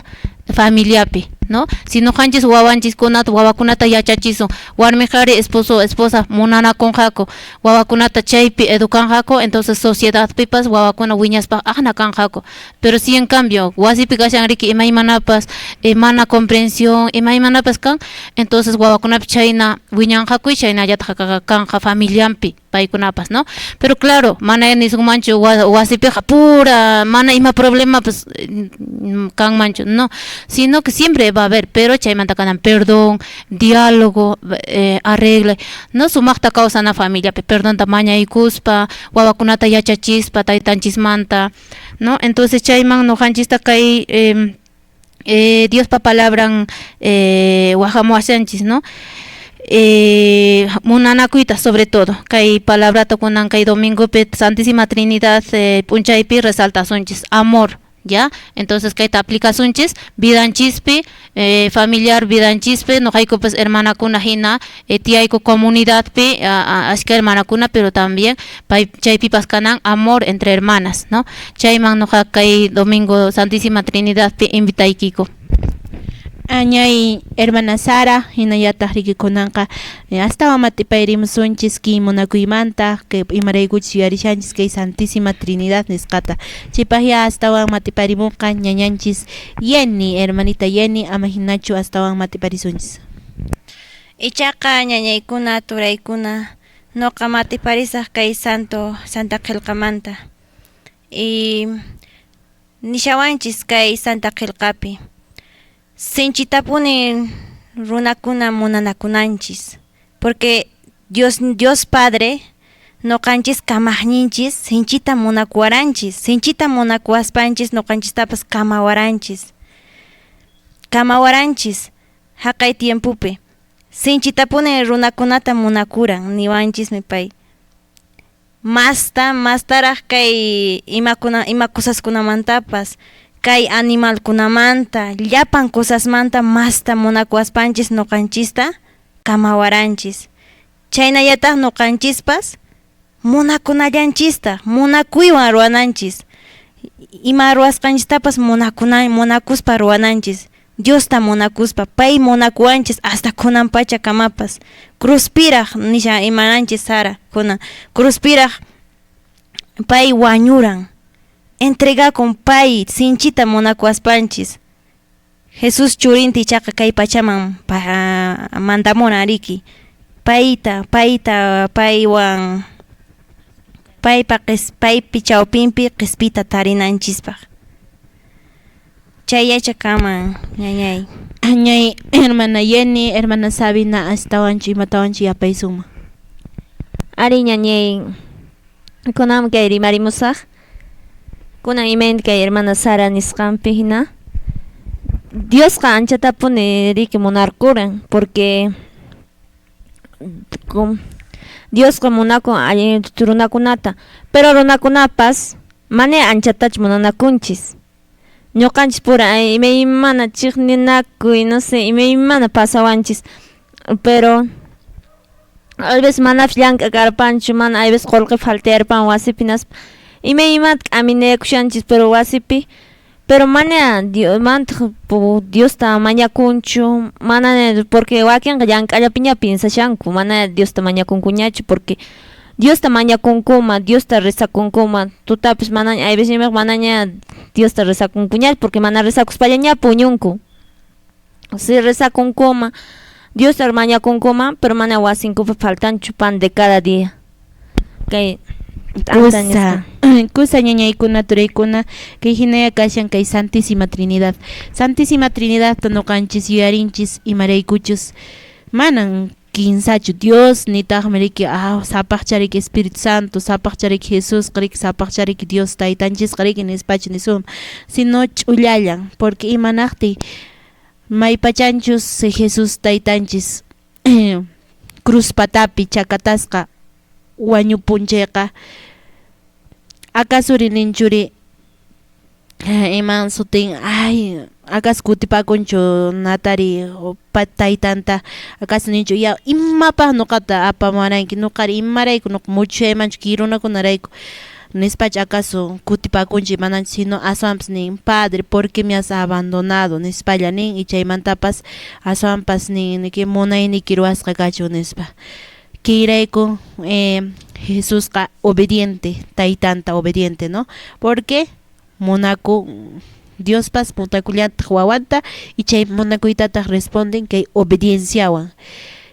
familiapi, ¿no? Si noqanchis wawanchiskunata wawakunata yachachisun warmi qhari esposo esposa munanakunqaku wawakunata chaypi educanqaku entonces sociedadpipas wawakuna wiñaspa aqna kanqaku pero si en cambio wasipi kashan riki imaymanapas mana comprensión imaymanapas kan entonces wawakunapi chayna wiñanqaku y chaynallataq kanqa familianpi paykunapas, ¿no? Pero claro, mana nisunmanchu wasipiqa pura mana ima problema pues kanmanchu, no, sino que siempre va a haber, pero chaymanta kanan perdón, diálogo, arregle, no sumaqta kawsana familiapi, perdonta mañaykuspa, wawakunata yachachispa, taytanchismanta, ¿no? Entonces chayman noqanchista kay Diospa palabran wajamuwashanchis, ¿no? Munanakuyta sobre todo kay palabrata kunan kay domingopi Santísima Trinidad p'unchaypi resaltasunchis amor, ¿ya? Entonces kayta aplicasunchis vidanchispi familiar vidanchispi noqaykupas hermanakuna hina tiyayku comunidadpi ashka hermanakuna pero también pay chaypipas kanan amor entre hermanas, ¿no? Chayman noqa kay domingo Santísima Trinidadpi invitaykiku. Añay hermana Sara hinallataq riki kunanqa astawan mat'ipayrimusunchis kay munakuymanta kay imaraykuchis yuyarishanchis kay Santísima Trinidad nisqata chaypaqya astawan mat'iparimunqa ñañanchis Yenny, hermanita Yenny, ama hinachu astawan mat'iparisunchis. Ichaqa ñañaykuna turaykuna Noqa matiparisaq kay santo Santa Qillqamanta. Y nishawanchis kay Santa Qillqapi. Sinchitapuni runakuna munanakunanchis. Porque Dios Padre noqanchis kamaqninchis sinchita munakuwaranchis, sinchita munakuwaspanchis noqanchistapas kamawaranchis. Kamawaranchis haqay tiempopi. Sinchitapuni runakunata munakuran niwanchismi pay. Mastaraq kay imakuna ima cosaskunamantapas, kay animalkunamanta, llapan cosasmanta masta munakuwaspanchis noqanchista kamawaranchis. Chaynallataq noqanchispas munakunallanchista, munakuywan ruwananchis. Ima ruwasqanchistapas munakuspa ruwananchis. Diosta munakuspa, pay munakuwanchis hasta kunan pacha kamapas. Cruzpiraq nisha imananchis Sara, kunan cruzpiraq pay wañuran. Entregakun pay sinchita munakuwaspanchis. Jesús churinta ichaqa kay pachaman mandamuran riki. Payta, paywan paypa paypi chawpinpi qispita tarinanchispaq. Chay yachakaman ñañay. Ñay hermana Jenny, hermana Sabina, astawanchu imatawanchu yapaysunman. Ari ñañay, kunan kay rimarimusaq. Kunan imayna kay hermana Sara nisqanpi hina. Diosqa anchatapuni riki munarkuran porque Diosqa munakun allin runakunata, pero runakunapas mana anchatachu munanakunchis. Ñuqanchis pura imaymana chiqninakuy, no sé, imaymana pasawanchis, pero a veces manapis llank'akarpanchu, mana a veces qullqi faltayarpan wasipi hinaspa imaymanta k'aminayakushanchis, pero wasipi, pero mana mantaq Diosta mañakunchu, mana porque wakinqa llank'allapiña piensashanku, mana Diosta mañakunkuñachu porque Diosta mañakunkuma, Diosta rezakunkuma, tutapis manaña hay veces manaña Diosta rezakunkuñachu porque mana rezakuspallaña puñunku. Si rezakunkuma, Diosta mañakunkuma, pero mana wasinkupi faltanchu pan de cada día. Kay Kusa ñañaykuna turaykuna kay hinaya kashan kay Santísima Trinidad. Santísima Trinidad noqanchis yuyarinchis imaraykuchus manan kinsachu Dios nitaqmi riki sapaqchariki Espíritu Santo, sapaqchariki Jesús riki, sapaqchariki Dios taytanchisqa riki nispachu nisun, sino ch'ullallan porque imanaqti maypachanchus Jesús taytanchis cruz patapi chakatasqa wañupun chayqa akasuri ninchuri iman sutin ay akas kutipakunchu natari taytanta akas ninchu ya imapaq nuqata apamuwaranki nuqari imarayku nuqa muchushaymanchu kay runakunarayku nispachu acaso kutipakunchik mananchis sino aswanpas nin padre ¿por qué me has abandonado? Nispalla nin y chaymantapas aswanpas nin niki munayniki ruwasqa kachun nispa. Kayrayku Jesusqa obediente, taytanta obediente, ¿no? Porque munaku Diospas munakullantaq wawanta y chay munakuytataq responden kay obedienciawan.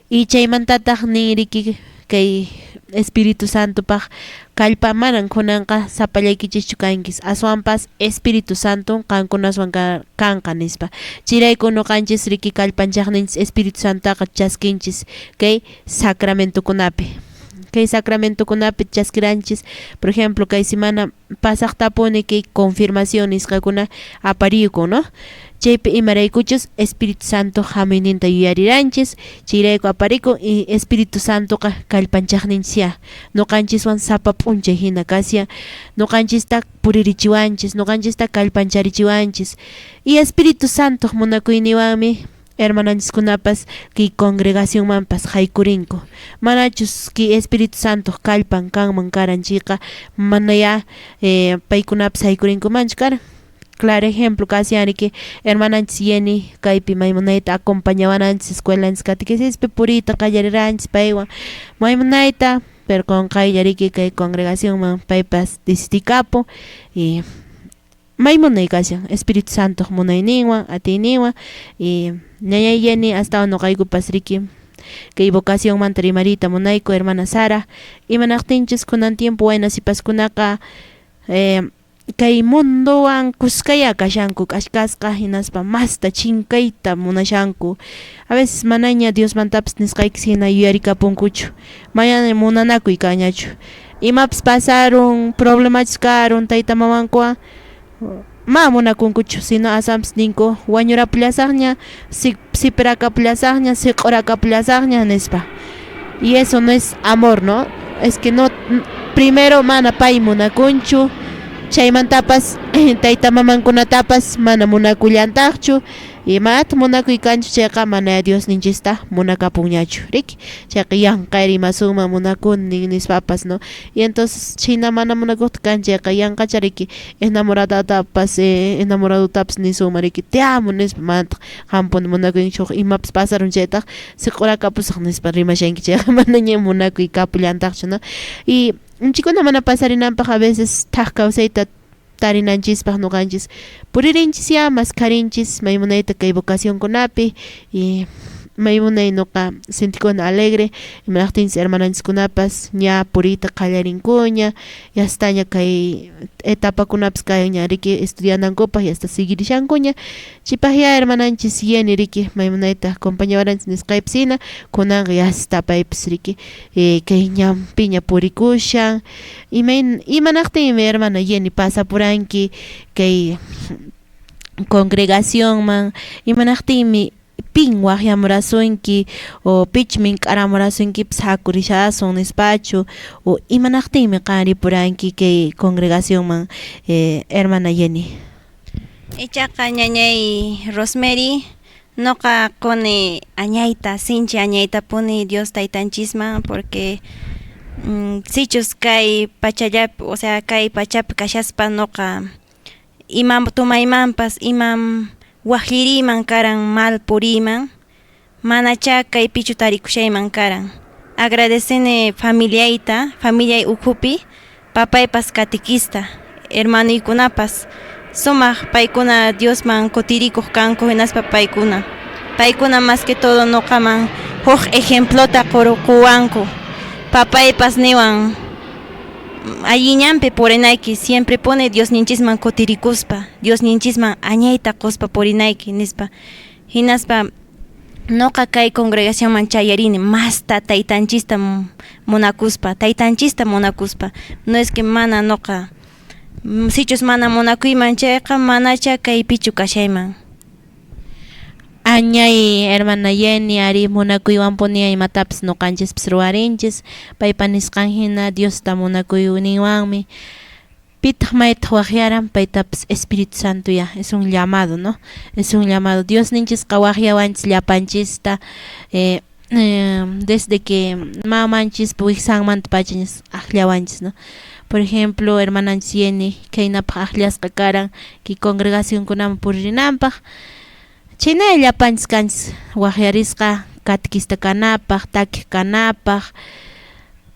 Y chaymantataq nin riki kay Espíritu Santopaq kallpa manan kunanqa sapallaykichikchu kankis aswanpas Espíritu Santo qankunaswan kanqa nispa. Chayrayku nuqanchis riki kallpanchaqninchis Espíritu Santotaqa chaskinchis kay sacramentokunapi. Kay sacramentokunapi chaskiranchis, por ejemplo, kay semana pasaqtapuni kay confirmación nisqakuna apariyukun, ¿no? Chaypi imaraykuchus Espíritu Santo hamuyninta yuyariranchis, chayrayku aparikun y Espíritu Santoqa kallpanchaqninchis nuqanchiswan sapa p'unchay hina kashan, nuqanchista puririchiwanchis, nuqanchista kallpancharichiwanchis. Y Espíritu Santo munakuyniwanmi hermananchiskunapas kay congregacionmanpas haykurinku. Manachus kay Espíritu Santo kallpan kanman karan chayqa manaya paykunapas haykurinkumanchu karan. Claro ejemplo kashan riki hermananchis Jenny kaypi maymunayta acompañawananchis escuelanchis catequesispi puriyta qallariranchis paywan maymunayta, pero qunqaylla riki kay congregacionman paypas decidikapun y maymunay kashan Espíritu Santo munayninwan atiyninwan y ñañay Jenny astawan nuqaykupas riki Kay vocacionmanta rimariyta munayku, hermana Sara. Imanaqtinchus kunan tiempo wayna sipaskunaqa kay mundowan kuskaya kashanku k'ashkasqa, hinaspa masta chinkayta munashanku. A veces manaña Diosmantapas nisqayki hina yuyarikapunkuchu, mañana munanakuy kanñachu. Imapas pasarun, problemachus karun tayta mamankuwan, ma munakunkuchu, sino asampas ninku wañurapullasaqña, sipirakapullasaqña, siq'urakapullasaqña nispa. Y eso no es amor, ¿no? Es que no, primero mana pay munakunchu, chaymantapas tayta mamankunatapas mana munakullantaqchu, imata munakuy kanchu chayqa mana Diosninchista munakapunñachu, riki? Chayqa yanqa rimasunman munakuni nispapas, ¿no? Y entonces chhina mana munakuqta kan chayqa yanqacha riki enamoradatapas enamoradotapas nisunman riki te amo nispa, manataq qampuni munakuychu, imapas pasarun chaytaq siq'urakapusaq nispa rimashanki chayqa manaña munakuy kapullantaqchu, ¿no? Y chikuna mana pasarinanpaq a veces thak kawsayta tarinanchispaq nuqanchis puririnchis ya maskharinchis maymunayta kay vocacionkunapi y maymunay nuqa sintikuna alegre imanaqtinchis hermananchiskunapas ña puriyta qallarinkuña, yastaña kay etapakunapas kayña riki estudianankupaq yasta siguirishankuña. Chipaq ya hermananchis Yeni riki maymunayta acompañawaranchis nisqaypis hina kunanqa yasta paypis riki kay ñanpiña purikushan. Imanaqtinmi hermana Yeni pasapuranki kay congregacionman, imanaqtinmi pin waqyamurasunki o pich mink'aramurasunkipas hakurishasun nispachu, o imanaqtinmi qan ripuranki kay congregacionman, hermana Yeni? Ichaqa ñañay Rosemary, noqa quni añayta, sinchi añaytapuni Dios taytanchisman, porque sichus kay pachallapi, o sea, kay pachapi kashaspa noqa imam tumaymanpas, imam waqlliriyman karan, mal puriyman, manacha kaypichu tarikushayman karan. Agradecene familiayta, familiay ukhupi, papaypas catequista, hermanuykunapas, sumaq paykuna Diosman kutirikuq kanku hinaspa paykuna. Paykuna más que todo noqaman huk ejemplota quwanku. Papaypas niwan alliñanpi purinayki, siempre pone Diosninchisman kutirikuspa, Diosninchisman añayta quspa purinayki nispa. Hinaspa noqa kay congregacionman chayarini masta taytanchista munakuspa, taytanchista munakuspa. No es que mana noqa sichus mana munakuyman chayqa manacha kaypichu kashayman. Añay hermana Yeni ari munakuywanpuni imatapas nuqanchispas ruwarinchis, paypa nisqan hina Diosta munakuyninwanmi. Pitaq maytaq waqyaran paytapas Espíritu Santo ya, es un llamado, ¿no? Es un llamado. Diosninchisqa waqyawanchis llapanchista desde que mamanchispa wiksanmanta pacha akllawanchis, ¿no? Por ejemplo, hermananchis Yeni khaynapaq akllasqa karan kay congregacionkunaman puririnanpaq. Chhayna llapanchis kanchis waqyarisqa catequista kanapaq, takiq kanapaq,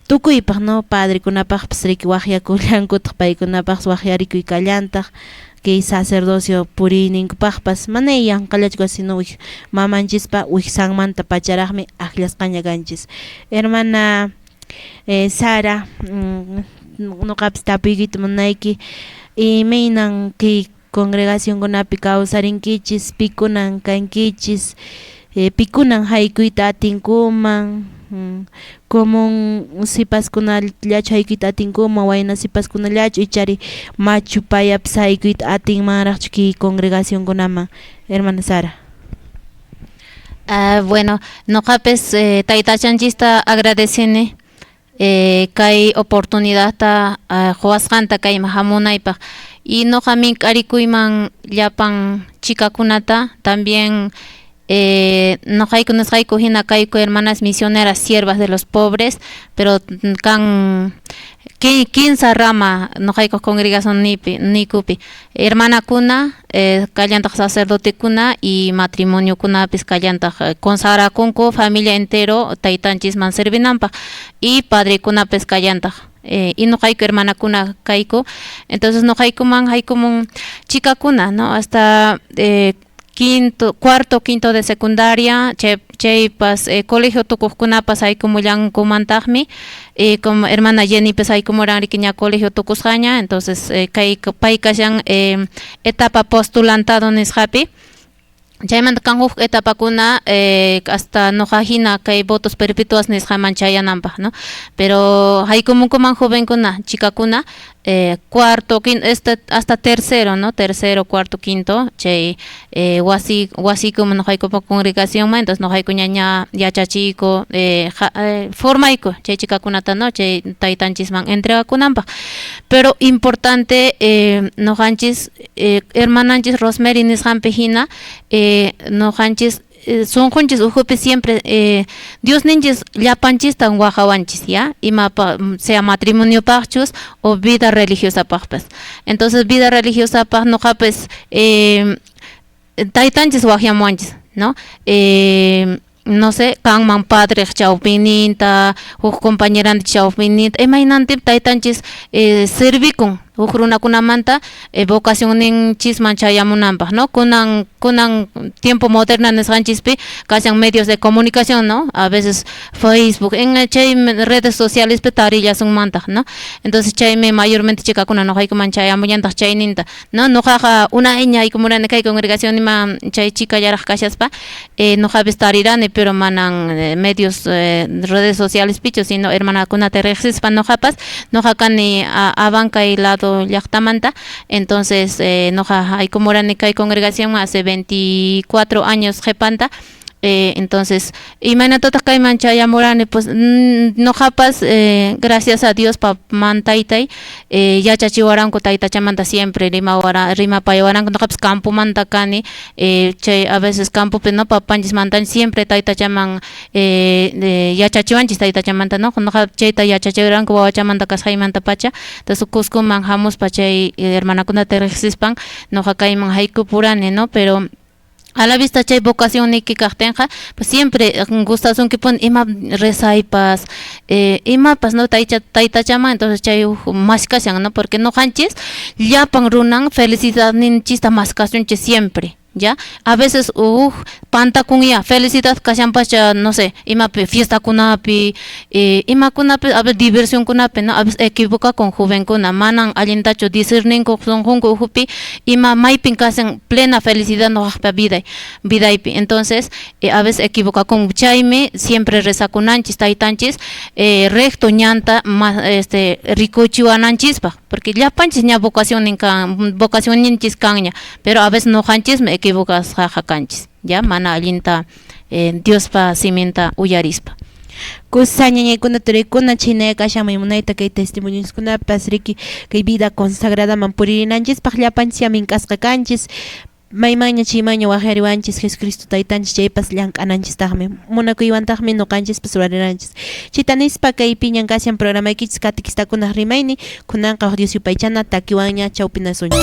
tukuypaq, ¿no? Padrekunapaqpas riki waqyakullankutaq, paykunapaqpas waqyarikuy kallantaq, kay sacerdocio puriyninkupaqpas mana yanqallachu sino mamanchispa wiksanmanta pacharaqmi akllasqaña kanchis. Hermana Sara, nuqapas tapuykita munayki, imaynan kay congregacionkunapi kawsarinkichis, pikunan kankichis, pikunan haykuyta atinkuman, común sipaskunallachu haykuyta atinkuman, wayna sipaskunallachu, ichari machu payapas haykuyta atinmanraqchu kay congregacionkunaman, hermana Sara? Bueno, noqapis taytachanchista agradecene kay oportunidadta quwasqanta kayman hamunaypaq. Y noqa mink'arikuyman llapan chikakunata, también noqayku nisqayku hina kayku hermanas misioneras siervas de los pobres, pero kan 15 rama noqayku congregación nikupi hermanakuna, kallantaq sacerdotekuna y matrimoniokunapis kallantaq consagrakunku familia entero taytanchisman servinanpaq y padrekunapis kallantaq. Y noqayku hermanakuna kayku, entonces noqaykuman haykumun chikakuna, ¿no? Hasta cuarto, quinto de secundaria, Chaypas colegio tukuqkunapas haykumullankumantaqmi, como hermana Jennypas haykumuran riki ña colegio tukusqaña, entonces kay pay kashan etapa postulantado nisqapi. Chaymanta kan huk etapakuna hasta noqa hina kay votos perpetuas nisqaman chayananpaq, ¿no? Pero haykumunkuman jovenkuna, chicakuna, cuarto, quinto, hasta tercero, ¿no? Tercero, cuarto, quinto, chay wasiykuman noqaykupa congregacionman, entonces noqayku ña yachachiyku, formayku chay chikakunata, ¿no? Chay taytanchisman entregakunanpaq. Pero importante, noqanchis, hermananchis Rosemary nisqanpi hina, noqanchis sunqunchis ukhupi siempre Diosninchis llapanchistan wajawanchis, ¿ya? Imapa, sea matrimoniopaqchus o vida religiosapaqpas. Entonces vida religiosapaq noqapas taytanchis waqyamuwanchis, ¿no? No sé, kanman padreq chawpininta, huk compañeranta chawpininta, imaynantin taytanchis servikun huk runakunamanta vocacionninchisman chayamunanpaq, ¿no? Kunan tiempo moderna nisqanchispi kashan medios de comunicación, ¿no? A veces Facebook, en chay redes socialespi tarillasunmantaq, ¿no? Entonces chaymi mayormente chikakuna noqaykuman chayamullantaq chayninta, ¿no? Noqaqa unayña haykumurani kay congregacionniman chay chikallaraq kashaspa, noqapis tarirani, pero manan medios redes sociales pichu, sino hermanakunata riqsispa noqapas, noqa kani Abancay lado llaqtamanta, entonces noqa haykumurani kay congregación hace 24 años qhipanta. Entonces, imaynatataq kayman chayamurani, pues noqapas gracias a Dios paman taytay yachachiwaranku taytachamanta siempre rimapaywaranku, noqapas campomanta kani, chay a veces campopi, no, papanchis mantanchis siempre taytachaman yachachiwanchis taytachamanta, no, noqa chayta yachachiwaranku wawachamanta kasqaymanta pacha. Entonces Cuscoman hamuspa chay hermanakunata riqsispan noqa kayman haykupurani, no, pero a la vista chay vocación niki kaqtinqa, pues siempre gustasunkipuni ima rezaypas, imapas, no, taytachaman, entonces chay maskashan, no, porque noqanchis llapan runan felicidadninchista maskasunchis siempre, ¿ya? A veces pantakunya felicidad kashanpacha, no sé, imapi fiestakunapi, imakunapi, a veces diversionkunapi, no, a veces equivocakun jovenkuna, manan allintachu discerninku sunqunku ukhupi ima maypin kashan plena felicidad noqaqpa vidaypi. Entonces a veces equivocakun, chaymi siempre rezakunanchis taytanchis recto ñanta rikuchiwananchispaq, porque llapanchis ña vocacionninchis kanña, pero a veces noqanchismi equivocasqaqa kanchis, ya mana allinta Diospa siminta uyarispa. Kusa ñañaykuna turaykuna chhaynaya kashan maymunayta kay testimonioskunapas riki kay vida consagradaman puririnanchispaq llapanchis mink'asqa kanchis, maymanña chaymanña waqyariwanchis Jesucristo taytanchis chaypas llank'ananchistaqmi, munakuywantaqmi noqanchispas rurarinanchis. Chayta nispa kay piñan kashan programaykichis katequistakunaq rimayni, kunanqa Dios yupaychana takiwanña chawpinasunchis.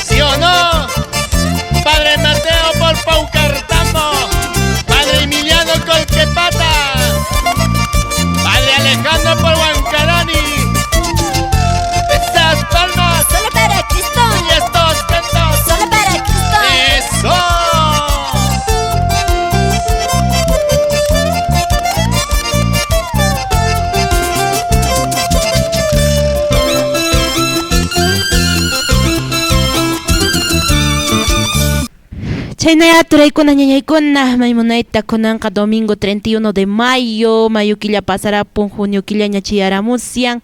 ¿Sí o no? Padre Mateo por Paucartambo, Padre Emiliano Colquepata. Chhaynaya turaykuna ñañaykuna maymunayta kunanqa domingo 31 de mayo, mayo killa pasarapun, junio killaña chiyaramusyan.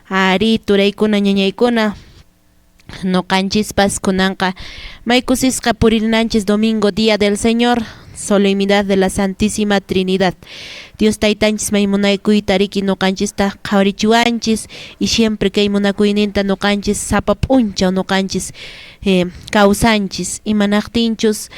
Ari turaykuna ñañaykuna noqanchispas kunanqa may kusisqa purinanchis domingo día del Señor, solemnidad de la Santísima Trinidad. Dios taytanchis may munaykuyta riki noqanchista qhawarichiwanchis y siempre kay munakuyninta noqanchis sapa p'unchaw noqanchis kawsanchis imanaqtinchus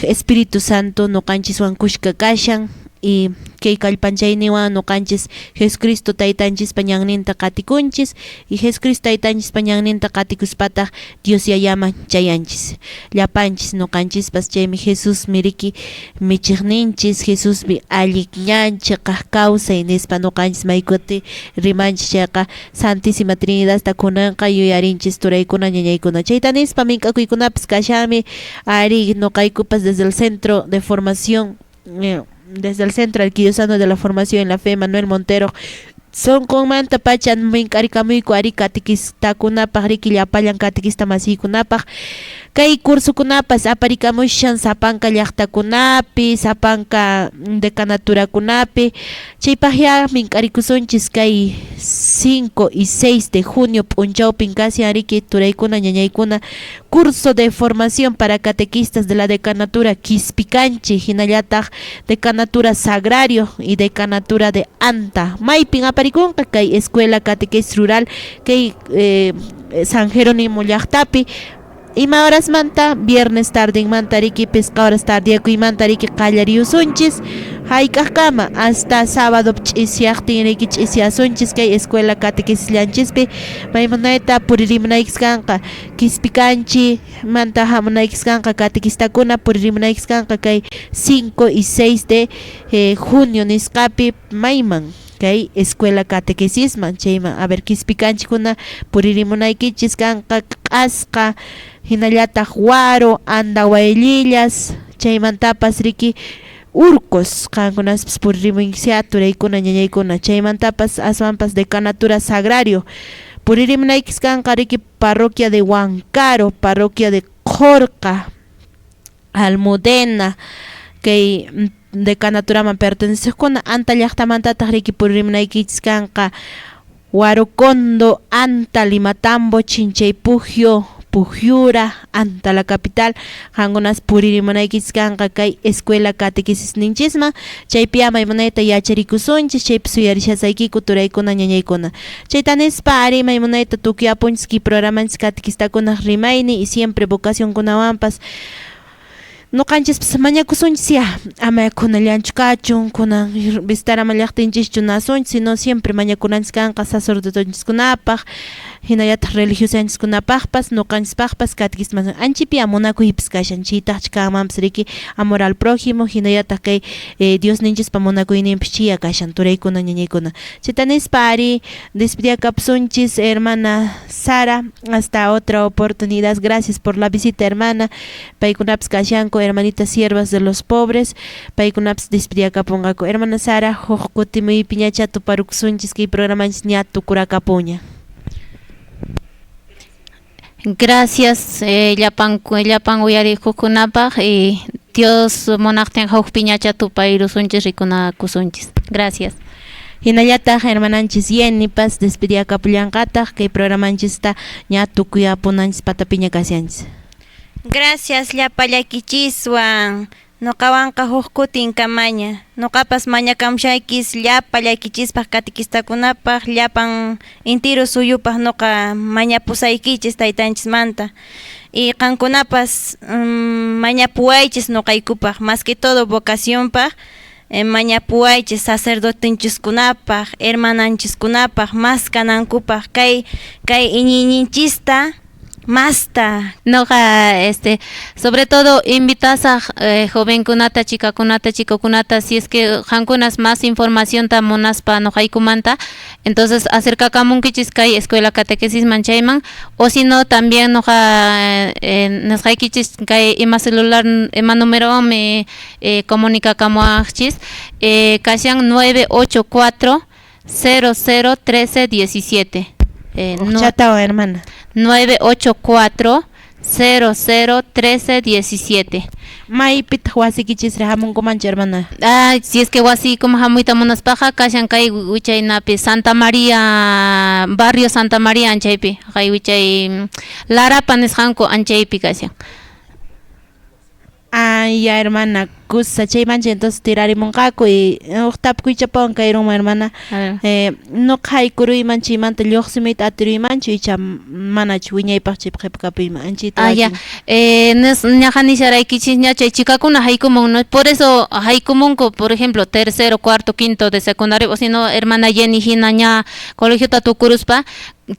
Espíritu Santo noqanchiswan kushka kashan y kay kallpanchayniwan noqanchis Jesucristo taytanchispa ñanninta qatikunchis y Jesucristo taytanchispa ñanninta qatikuspataq Dios yayaman chayanchis llapanchis noqanchispas chaymi Jesusmi riki michiqninchis Jesusmi allin ñan chiqaq kawsay nispa noqanchis maykuti rimanchis chayqa Santísima Trinidadta kunanqa yuyarinchis turaykuna ñañaykuna chayta nispa mink'akuykunapas kashanmi ari noqaykupas desde el centro de formación desde el Centro Arquidiocesano de la Formación en la Fe Manuel Montero sonqonmanta pacha mink'arikamuyku ari katequistakunapaq riki llapallan catequista masiykunapaq kay cursokunapas aparikamushan sapanka llaqtakunapi sapanka decanaturakunapi chaypaqya mink'arikusunchis kay 5 y 6 de junio p'unchawpin kashan riki turaykuna ñañaykuna curso de formación para catequistas de la decanatura Quispicanchi hinallataq decanatura Sagrario y decanatura de Anta maypin aparikunqa kay escuela catequesis rural kay San Jerónimo llaqtapi ima horasmanta viernes tardinmanta riki pisqa horas tardiakuymanta riki qallariyusunchis hayk'aqkama hasta sábado ch'isyaqtin riki ch'isyasunchis kay escuela catequesislanchispi maymunayta puririmunaykis kanqa Quispicanchi manta hamunaykis kanqa catequistakuna puririmunaykis kanqa kay 5 y 6 de junio nisqapi mayman kay escuela catequesisman chayman a ver Quispicanchikuna puririmunaykichis kanqa Q'asqa hinallataq Huaro Andahuaylillas chaymantapas riki Urcos qankunaspas puririmunkisya turaykuna ñañaykuna chaymantapas aswanpas decanatura Sagrario puririmunaykis kanqa riki parroquia de Huancaro, parroquia de Jorca, Almudena kay decanaturaman pertenecekuna Anta llaqtamantataq riki puririmunaykichis kanqa Huarocondo, Anta, Limatambo, Chinchaypujio, Pujyura, Anta la capital qankunas puririmunaykichis kanqa kay escuela catequesis ninchisman chaypi maymunayta yacharikusunchis chaypi suyarishasaykiku turaykuna ñañaykuna chayta nispa ari maymunayta tukuy apunchis kay programanchis catequistakunaq rimayni y siempre vocacionkunawanpas noqanchispas mañakusunchis ya ama kunallanchu kachun kunan vistarama llaqtinchischu nasunchis sino siempre mañakunanchis kanqa sacerdotonchiskunapaq hinallataq religiosanchiskunapaqpas noqanchispaqpas catequistas anchipia munakuypis kashan chaytaqchi kanmanpas riki amor al prójimo hinallataq kay Diosninchispa munakuyninpis chiya kashan turaykuna ñañaykuna chayta nispa ari despediakapusunchis hermana Sara hasta otra oportunidad gracias por la visita hermana paykunapas kashanku hermanitas siervas de los pobres paykunapas despediakapunqaku hermana Sara huk kutimuypi ñacha tuparukusunchis kay programanchis ña tukurakapuña. Gracias llapan uyarikuqkunapaq y Dios munaqtin hukpi ñacha tupayrusunchis rikunakusunchis. Gracias. Hinallataq hermananchis Yennipas despediakapullanqataq kay programanchista ña tukuyapunanchis patapiña kashanchis. Gracias llapallayquichiswan noqawanqa huk kutin kamaña noqapas mañakamushaykis llapallaykichispaq catequistakunapaq llapan intiru suyupaq noqa mañapusaykichis taytanchismanta y qankunapas mañapuwaychis noqaykupaq más que todo vocacionpaq mañapuwaychis sacerdotinchiskunapaq hermananchiskunapaq más kanankupaq kay iñiyninchista masta. Noqa sobre todo invitasaq jovenkunata, chicakunata, chicokunata, si es que qankunas más información ta munaspa noqaykumanta, entonces acerkakamunkichis kay escuela catequesis manchayman, o si no también noqa nisqaykichis kay ima celular ima número me comunicakamuaqchis kashan 984 00 13 17. Chatawan hermana. 984 00 13 17. Maypitaq wasiykichisri hamunkumanchu, hermana? Ah, si es que wasiykuman hamuyta munaspaqa kashan kay wichaynapi Santa María, barrio Santa María anchaypi, kay wichay Larapa nisqanku anchaypi kashan. Ah, ya, hermana, kusa chaymancha entonces tirarimunqaku y huk tapukuychapawan kayrunman, hermana. Nuqa haykuruyman chaymanta lluqsimuyta atiruymanchu icha manachu wiñaypaq chaypi qhipakapuyman anchayta? Ah, ya. Ñaqa nisharaykichis chay chikakuna haykumun, ¿no? Por eso haykumunku, por ejemplo, tercero, cuarto, quinto de secundario, o si no, hermana Jenny hina ña colegiota tukuruspa,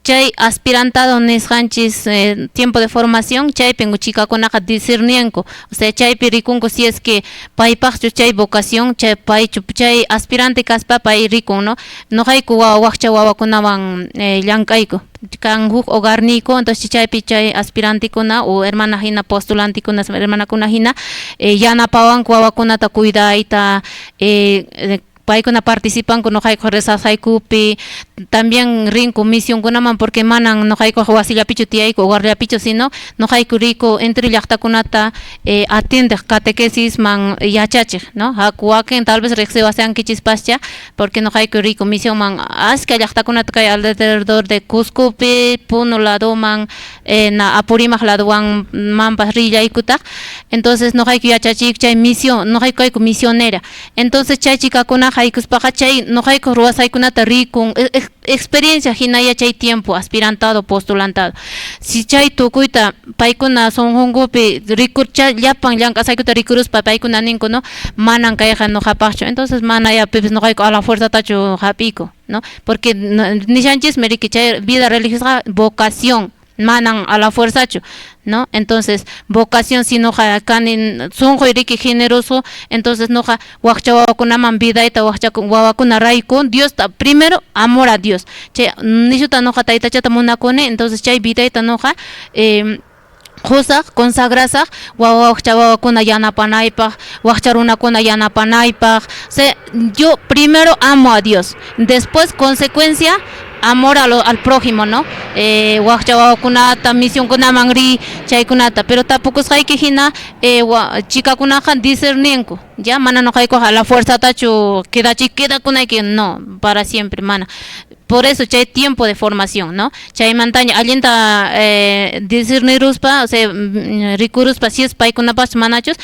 chay aspirantado nisqanchis tiempo de formación, chaypin chikakunaqa discernienku, o sea, chaypi rikunku si es que paypaqchu chay vocación, chay paychu chay aspirante kaspa pay rikun, no? Noqayku wakcha wawakunawan llank'ayku, kan huk hogarniyku, entonces chaypi chay aspirantikuna o hermana hina postulantikuna, hermanakuna hina yanapawanku wawakunata cuidayta, paykuna participanku noqayku rezasqaykupi, también rinku misionkunaman, porque manan noqayku wasillapichu tiyayku, hogarllapichu, sino noqayku riku entre llaqtakunata atiendeq, catequesisman yachachiq, no? Haku wakin tal vez riqsiwashankichispascha, porque noqayku riku misionman aska llaqtakunata kay alrededor de Cuscopi, Puno ladoman, na Apurímac ladowan manpas rillaykutaq. Entonces noqayku yachachiyku chay misión, noqayku kayku misionera. Entonces chay chikakuna haykuspaqa chay noqayku ruwasqaykunata rikun, experiencia hinaya chay tiempo aspirantado, postulantado. Si chay tukuyta paykuna sunqunkupi rikur, chay llapan llank'asqaykuta rikuruspa paykuna ninku, no, manan kayqa noqapaqchu, entonces mana ya pipis noqayku a la fuerzatachu hap'iyku, no? Porque nishanchismi riki chay vida religiosa vocación, manan a la fuerzachu, ¿no? Entonces, vocación, si noqa kani sunquy riki generoso, entonces noqa wakcha wawakunaman vidayta wakcha wawakuna rayku Diosta primero amor a Dios. Chay nishuta noqa taytachata munakuni, entonces chay vidayta noqa qusaq, consagrasaq wawa wakcha wawakuna yanapanaypaq, wakcha runakuna yanapanaypaq. O sea, yo primero amo a Dios, después consecuencia amor al prójimo, ¿no? Wakcha wawakunata, misionkunaman ri, chaykunata, pero tapukusqayki hina chikakunaqa discerninku, ya mana noqayku a la fuerzatachu quedachi quedakunayki, no, para siempre, mana. Por eso chay tiempo de formación, ¿no? Chaymantaña allinta discerniruspa, o sea, rikuruspa si es paykunapaqchu manachus,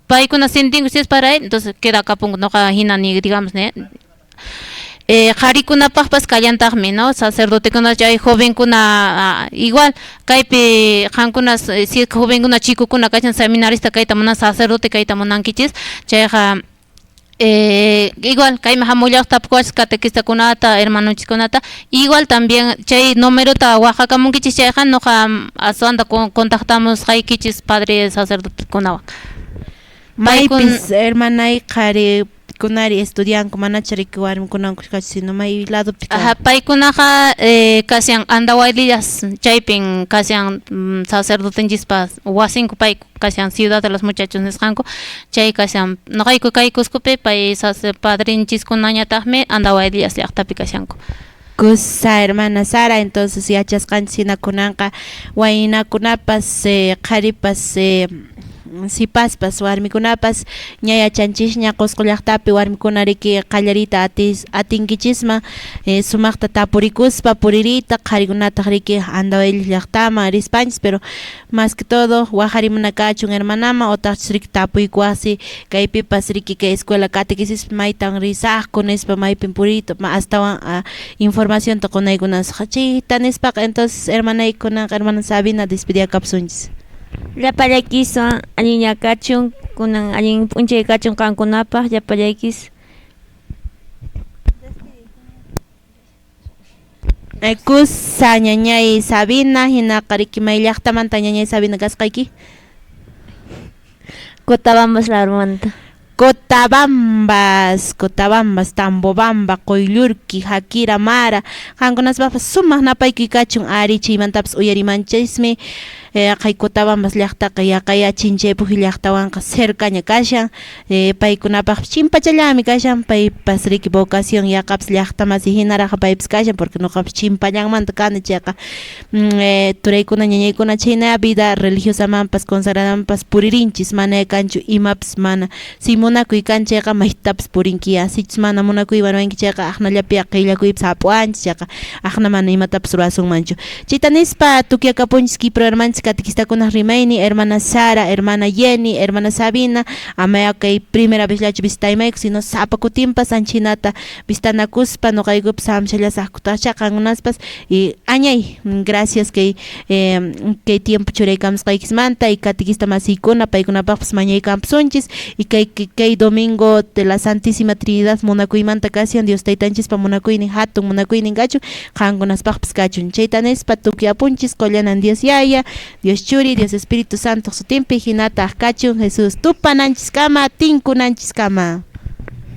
paykuna sintinku si es para él, entonces queda kapunku noqa hina ni digamos, ¿ne? Qharikunapaqpas kallantaqmi, ¿no? Sacerdotekuna chay jovenkuna igual kaypi qankuna si jovenkuna chikukuna kachan seminarista kayta munan, sacerdote kayta munankichis, chayqa igual kayman hamullaq tapukuwachis catequistakunata, hermanonchiskunata, igual también chay numerota waqhakamunkichis chayqa noqa aswanta contactamusqaykichis padre sacerdotekunawan. Maypis, hermanay, qharikunari estudianku, manacha riki warmikunawan kushkachu, sino may ladopi? Ajá, paykunaqa kashan Andahuaylillas, chaypin kashan sacerdotenchispa wasinku, pay kashan Ciudad de los Muchachos nisqanku, chay kashan. Noqayku kay Cuscopi, pay padrinchiskunañataqmi Andahuaylillas llaqtapi kashanku. Kusa, hermana Sara, entonces yachasqanchis hina kunanqa waynakunapas, qharipas, sipaspas, warmikunapas ña yachanchisña Qusqu llaqtapi warmikuna riki qallariyta atinkichisman sumaqta tapurikuspa puririyta, qharikunataq riki Andahuaylas llaqtaman rispanchis, pero más que todo waqharimuna kachun hermanaman otaqchus riki tapuykuwasi kaypipas riki kay escuela catequesis maytan risaqku nispa, maypin puriyta astawan informacionta qunaykunasqa chayta nispaqa. Entonces hermanaykunaqa, hermana Sabina, despediakapusunchis. Llapallaykiswan allinlla kachun, kunan allin p'unchay kachun qankunapaq llapallaykis. Kusa, ñañay Sabina, hinaqa riki may llaqtamanta ñañay Sabina kasqayki? Cotabambas larmanta. Cotabambas, Cotabambas, Tambobamba, Qoyllurki, Jaquira, Mara, qankunaspapas sumaq napaykuy kachun ari, chaymantapas uyarimanchismi. Qay Cotabambas llaqtaqa yaqaya Chinchaypuji llaqtawanqa cercaña kashan, paykunapaqpas chimpachallami kashan, paypas riki vocación yaqapas llaqtamasi hinaraq paypas kashan, porque noqapas chimpallanmanta kani chayqa. Turaykuna ñañaykuna chhayna vida religiosamanpas consagradamanpas puririnchis, mana kanchu imapas mana. Si munakuy kan chayqa maytapas purinkiya, sichus mana munakuywan ruwanki chayqa aqnallapi qillakuypas hap'uwanchis chayqa aqna mana imatapas ruwasunmanchu. Chayta nispa tukyakapunchis kay hermanchis catequistakunaq rimaynin, hermana Sara, hermana Jenny, hermana Sabina, amaya kay primera vez llachu visitaymayku, sino sapa kutinpas anchinata vistanakuspa noqaykupas hamshallasaqkutacha qankunaspas y añay gracias kay kay tiempo churaykamusqaykismanta y catequista masiykuna paykunapaqpas mañaykampusunchis y kay domingo de la Santísima Trinidad munakuymanta kashan Dios taytanchispa munakuynin hatun munakuynin kachun qankunaspaqpas kachun. Chayta nispa tukyapunchis qollanan Dios Yaya, Dios Churi, Dios Espíritu Santo sutinpi hinataq kachun Jesús tupananchiskama tinkunanchiskama.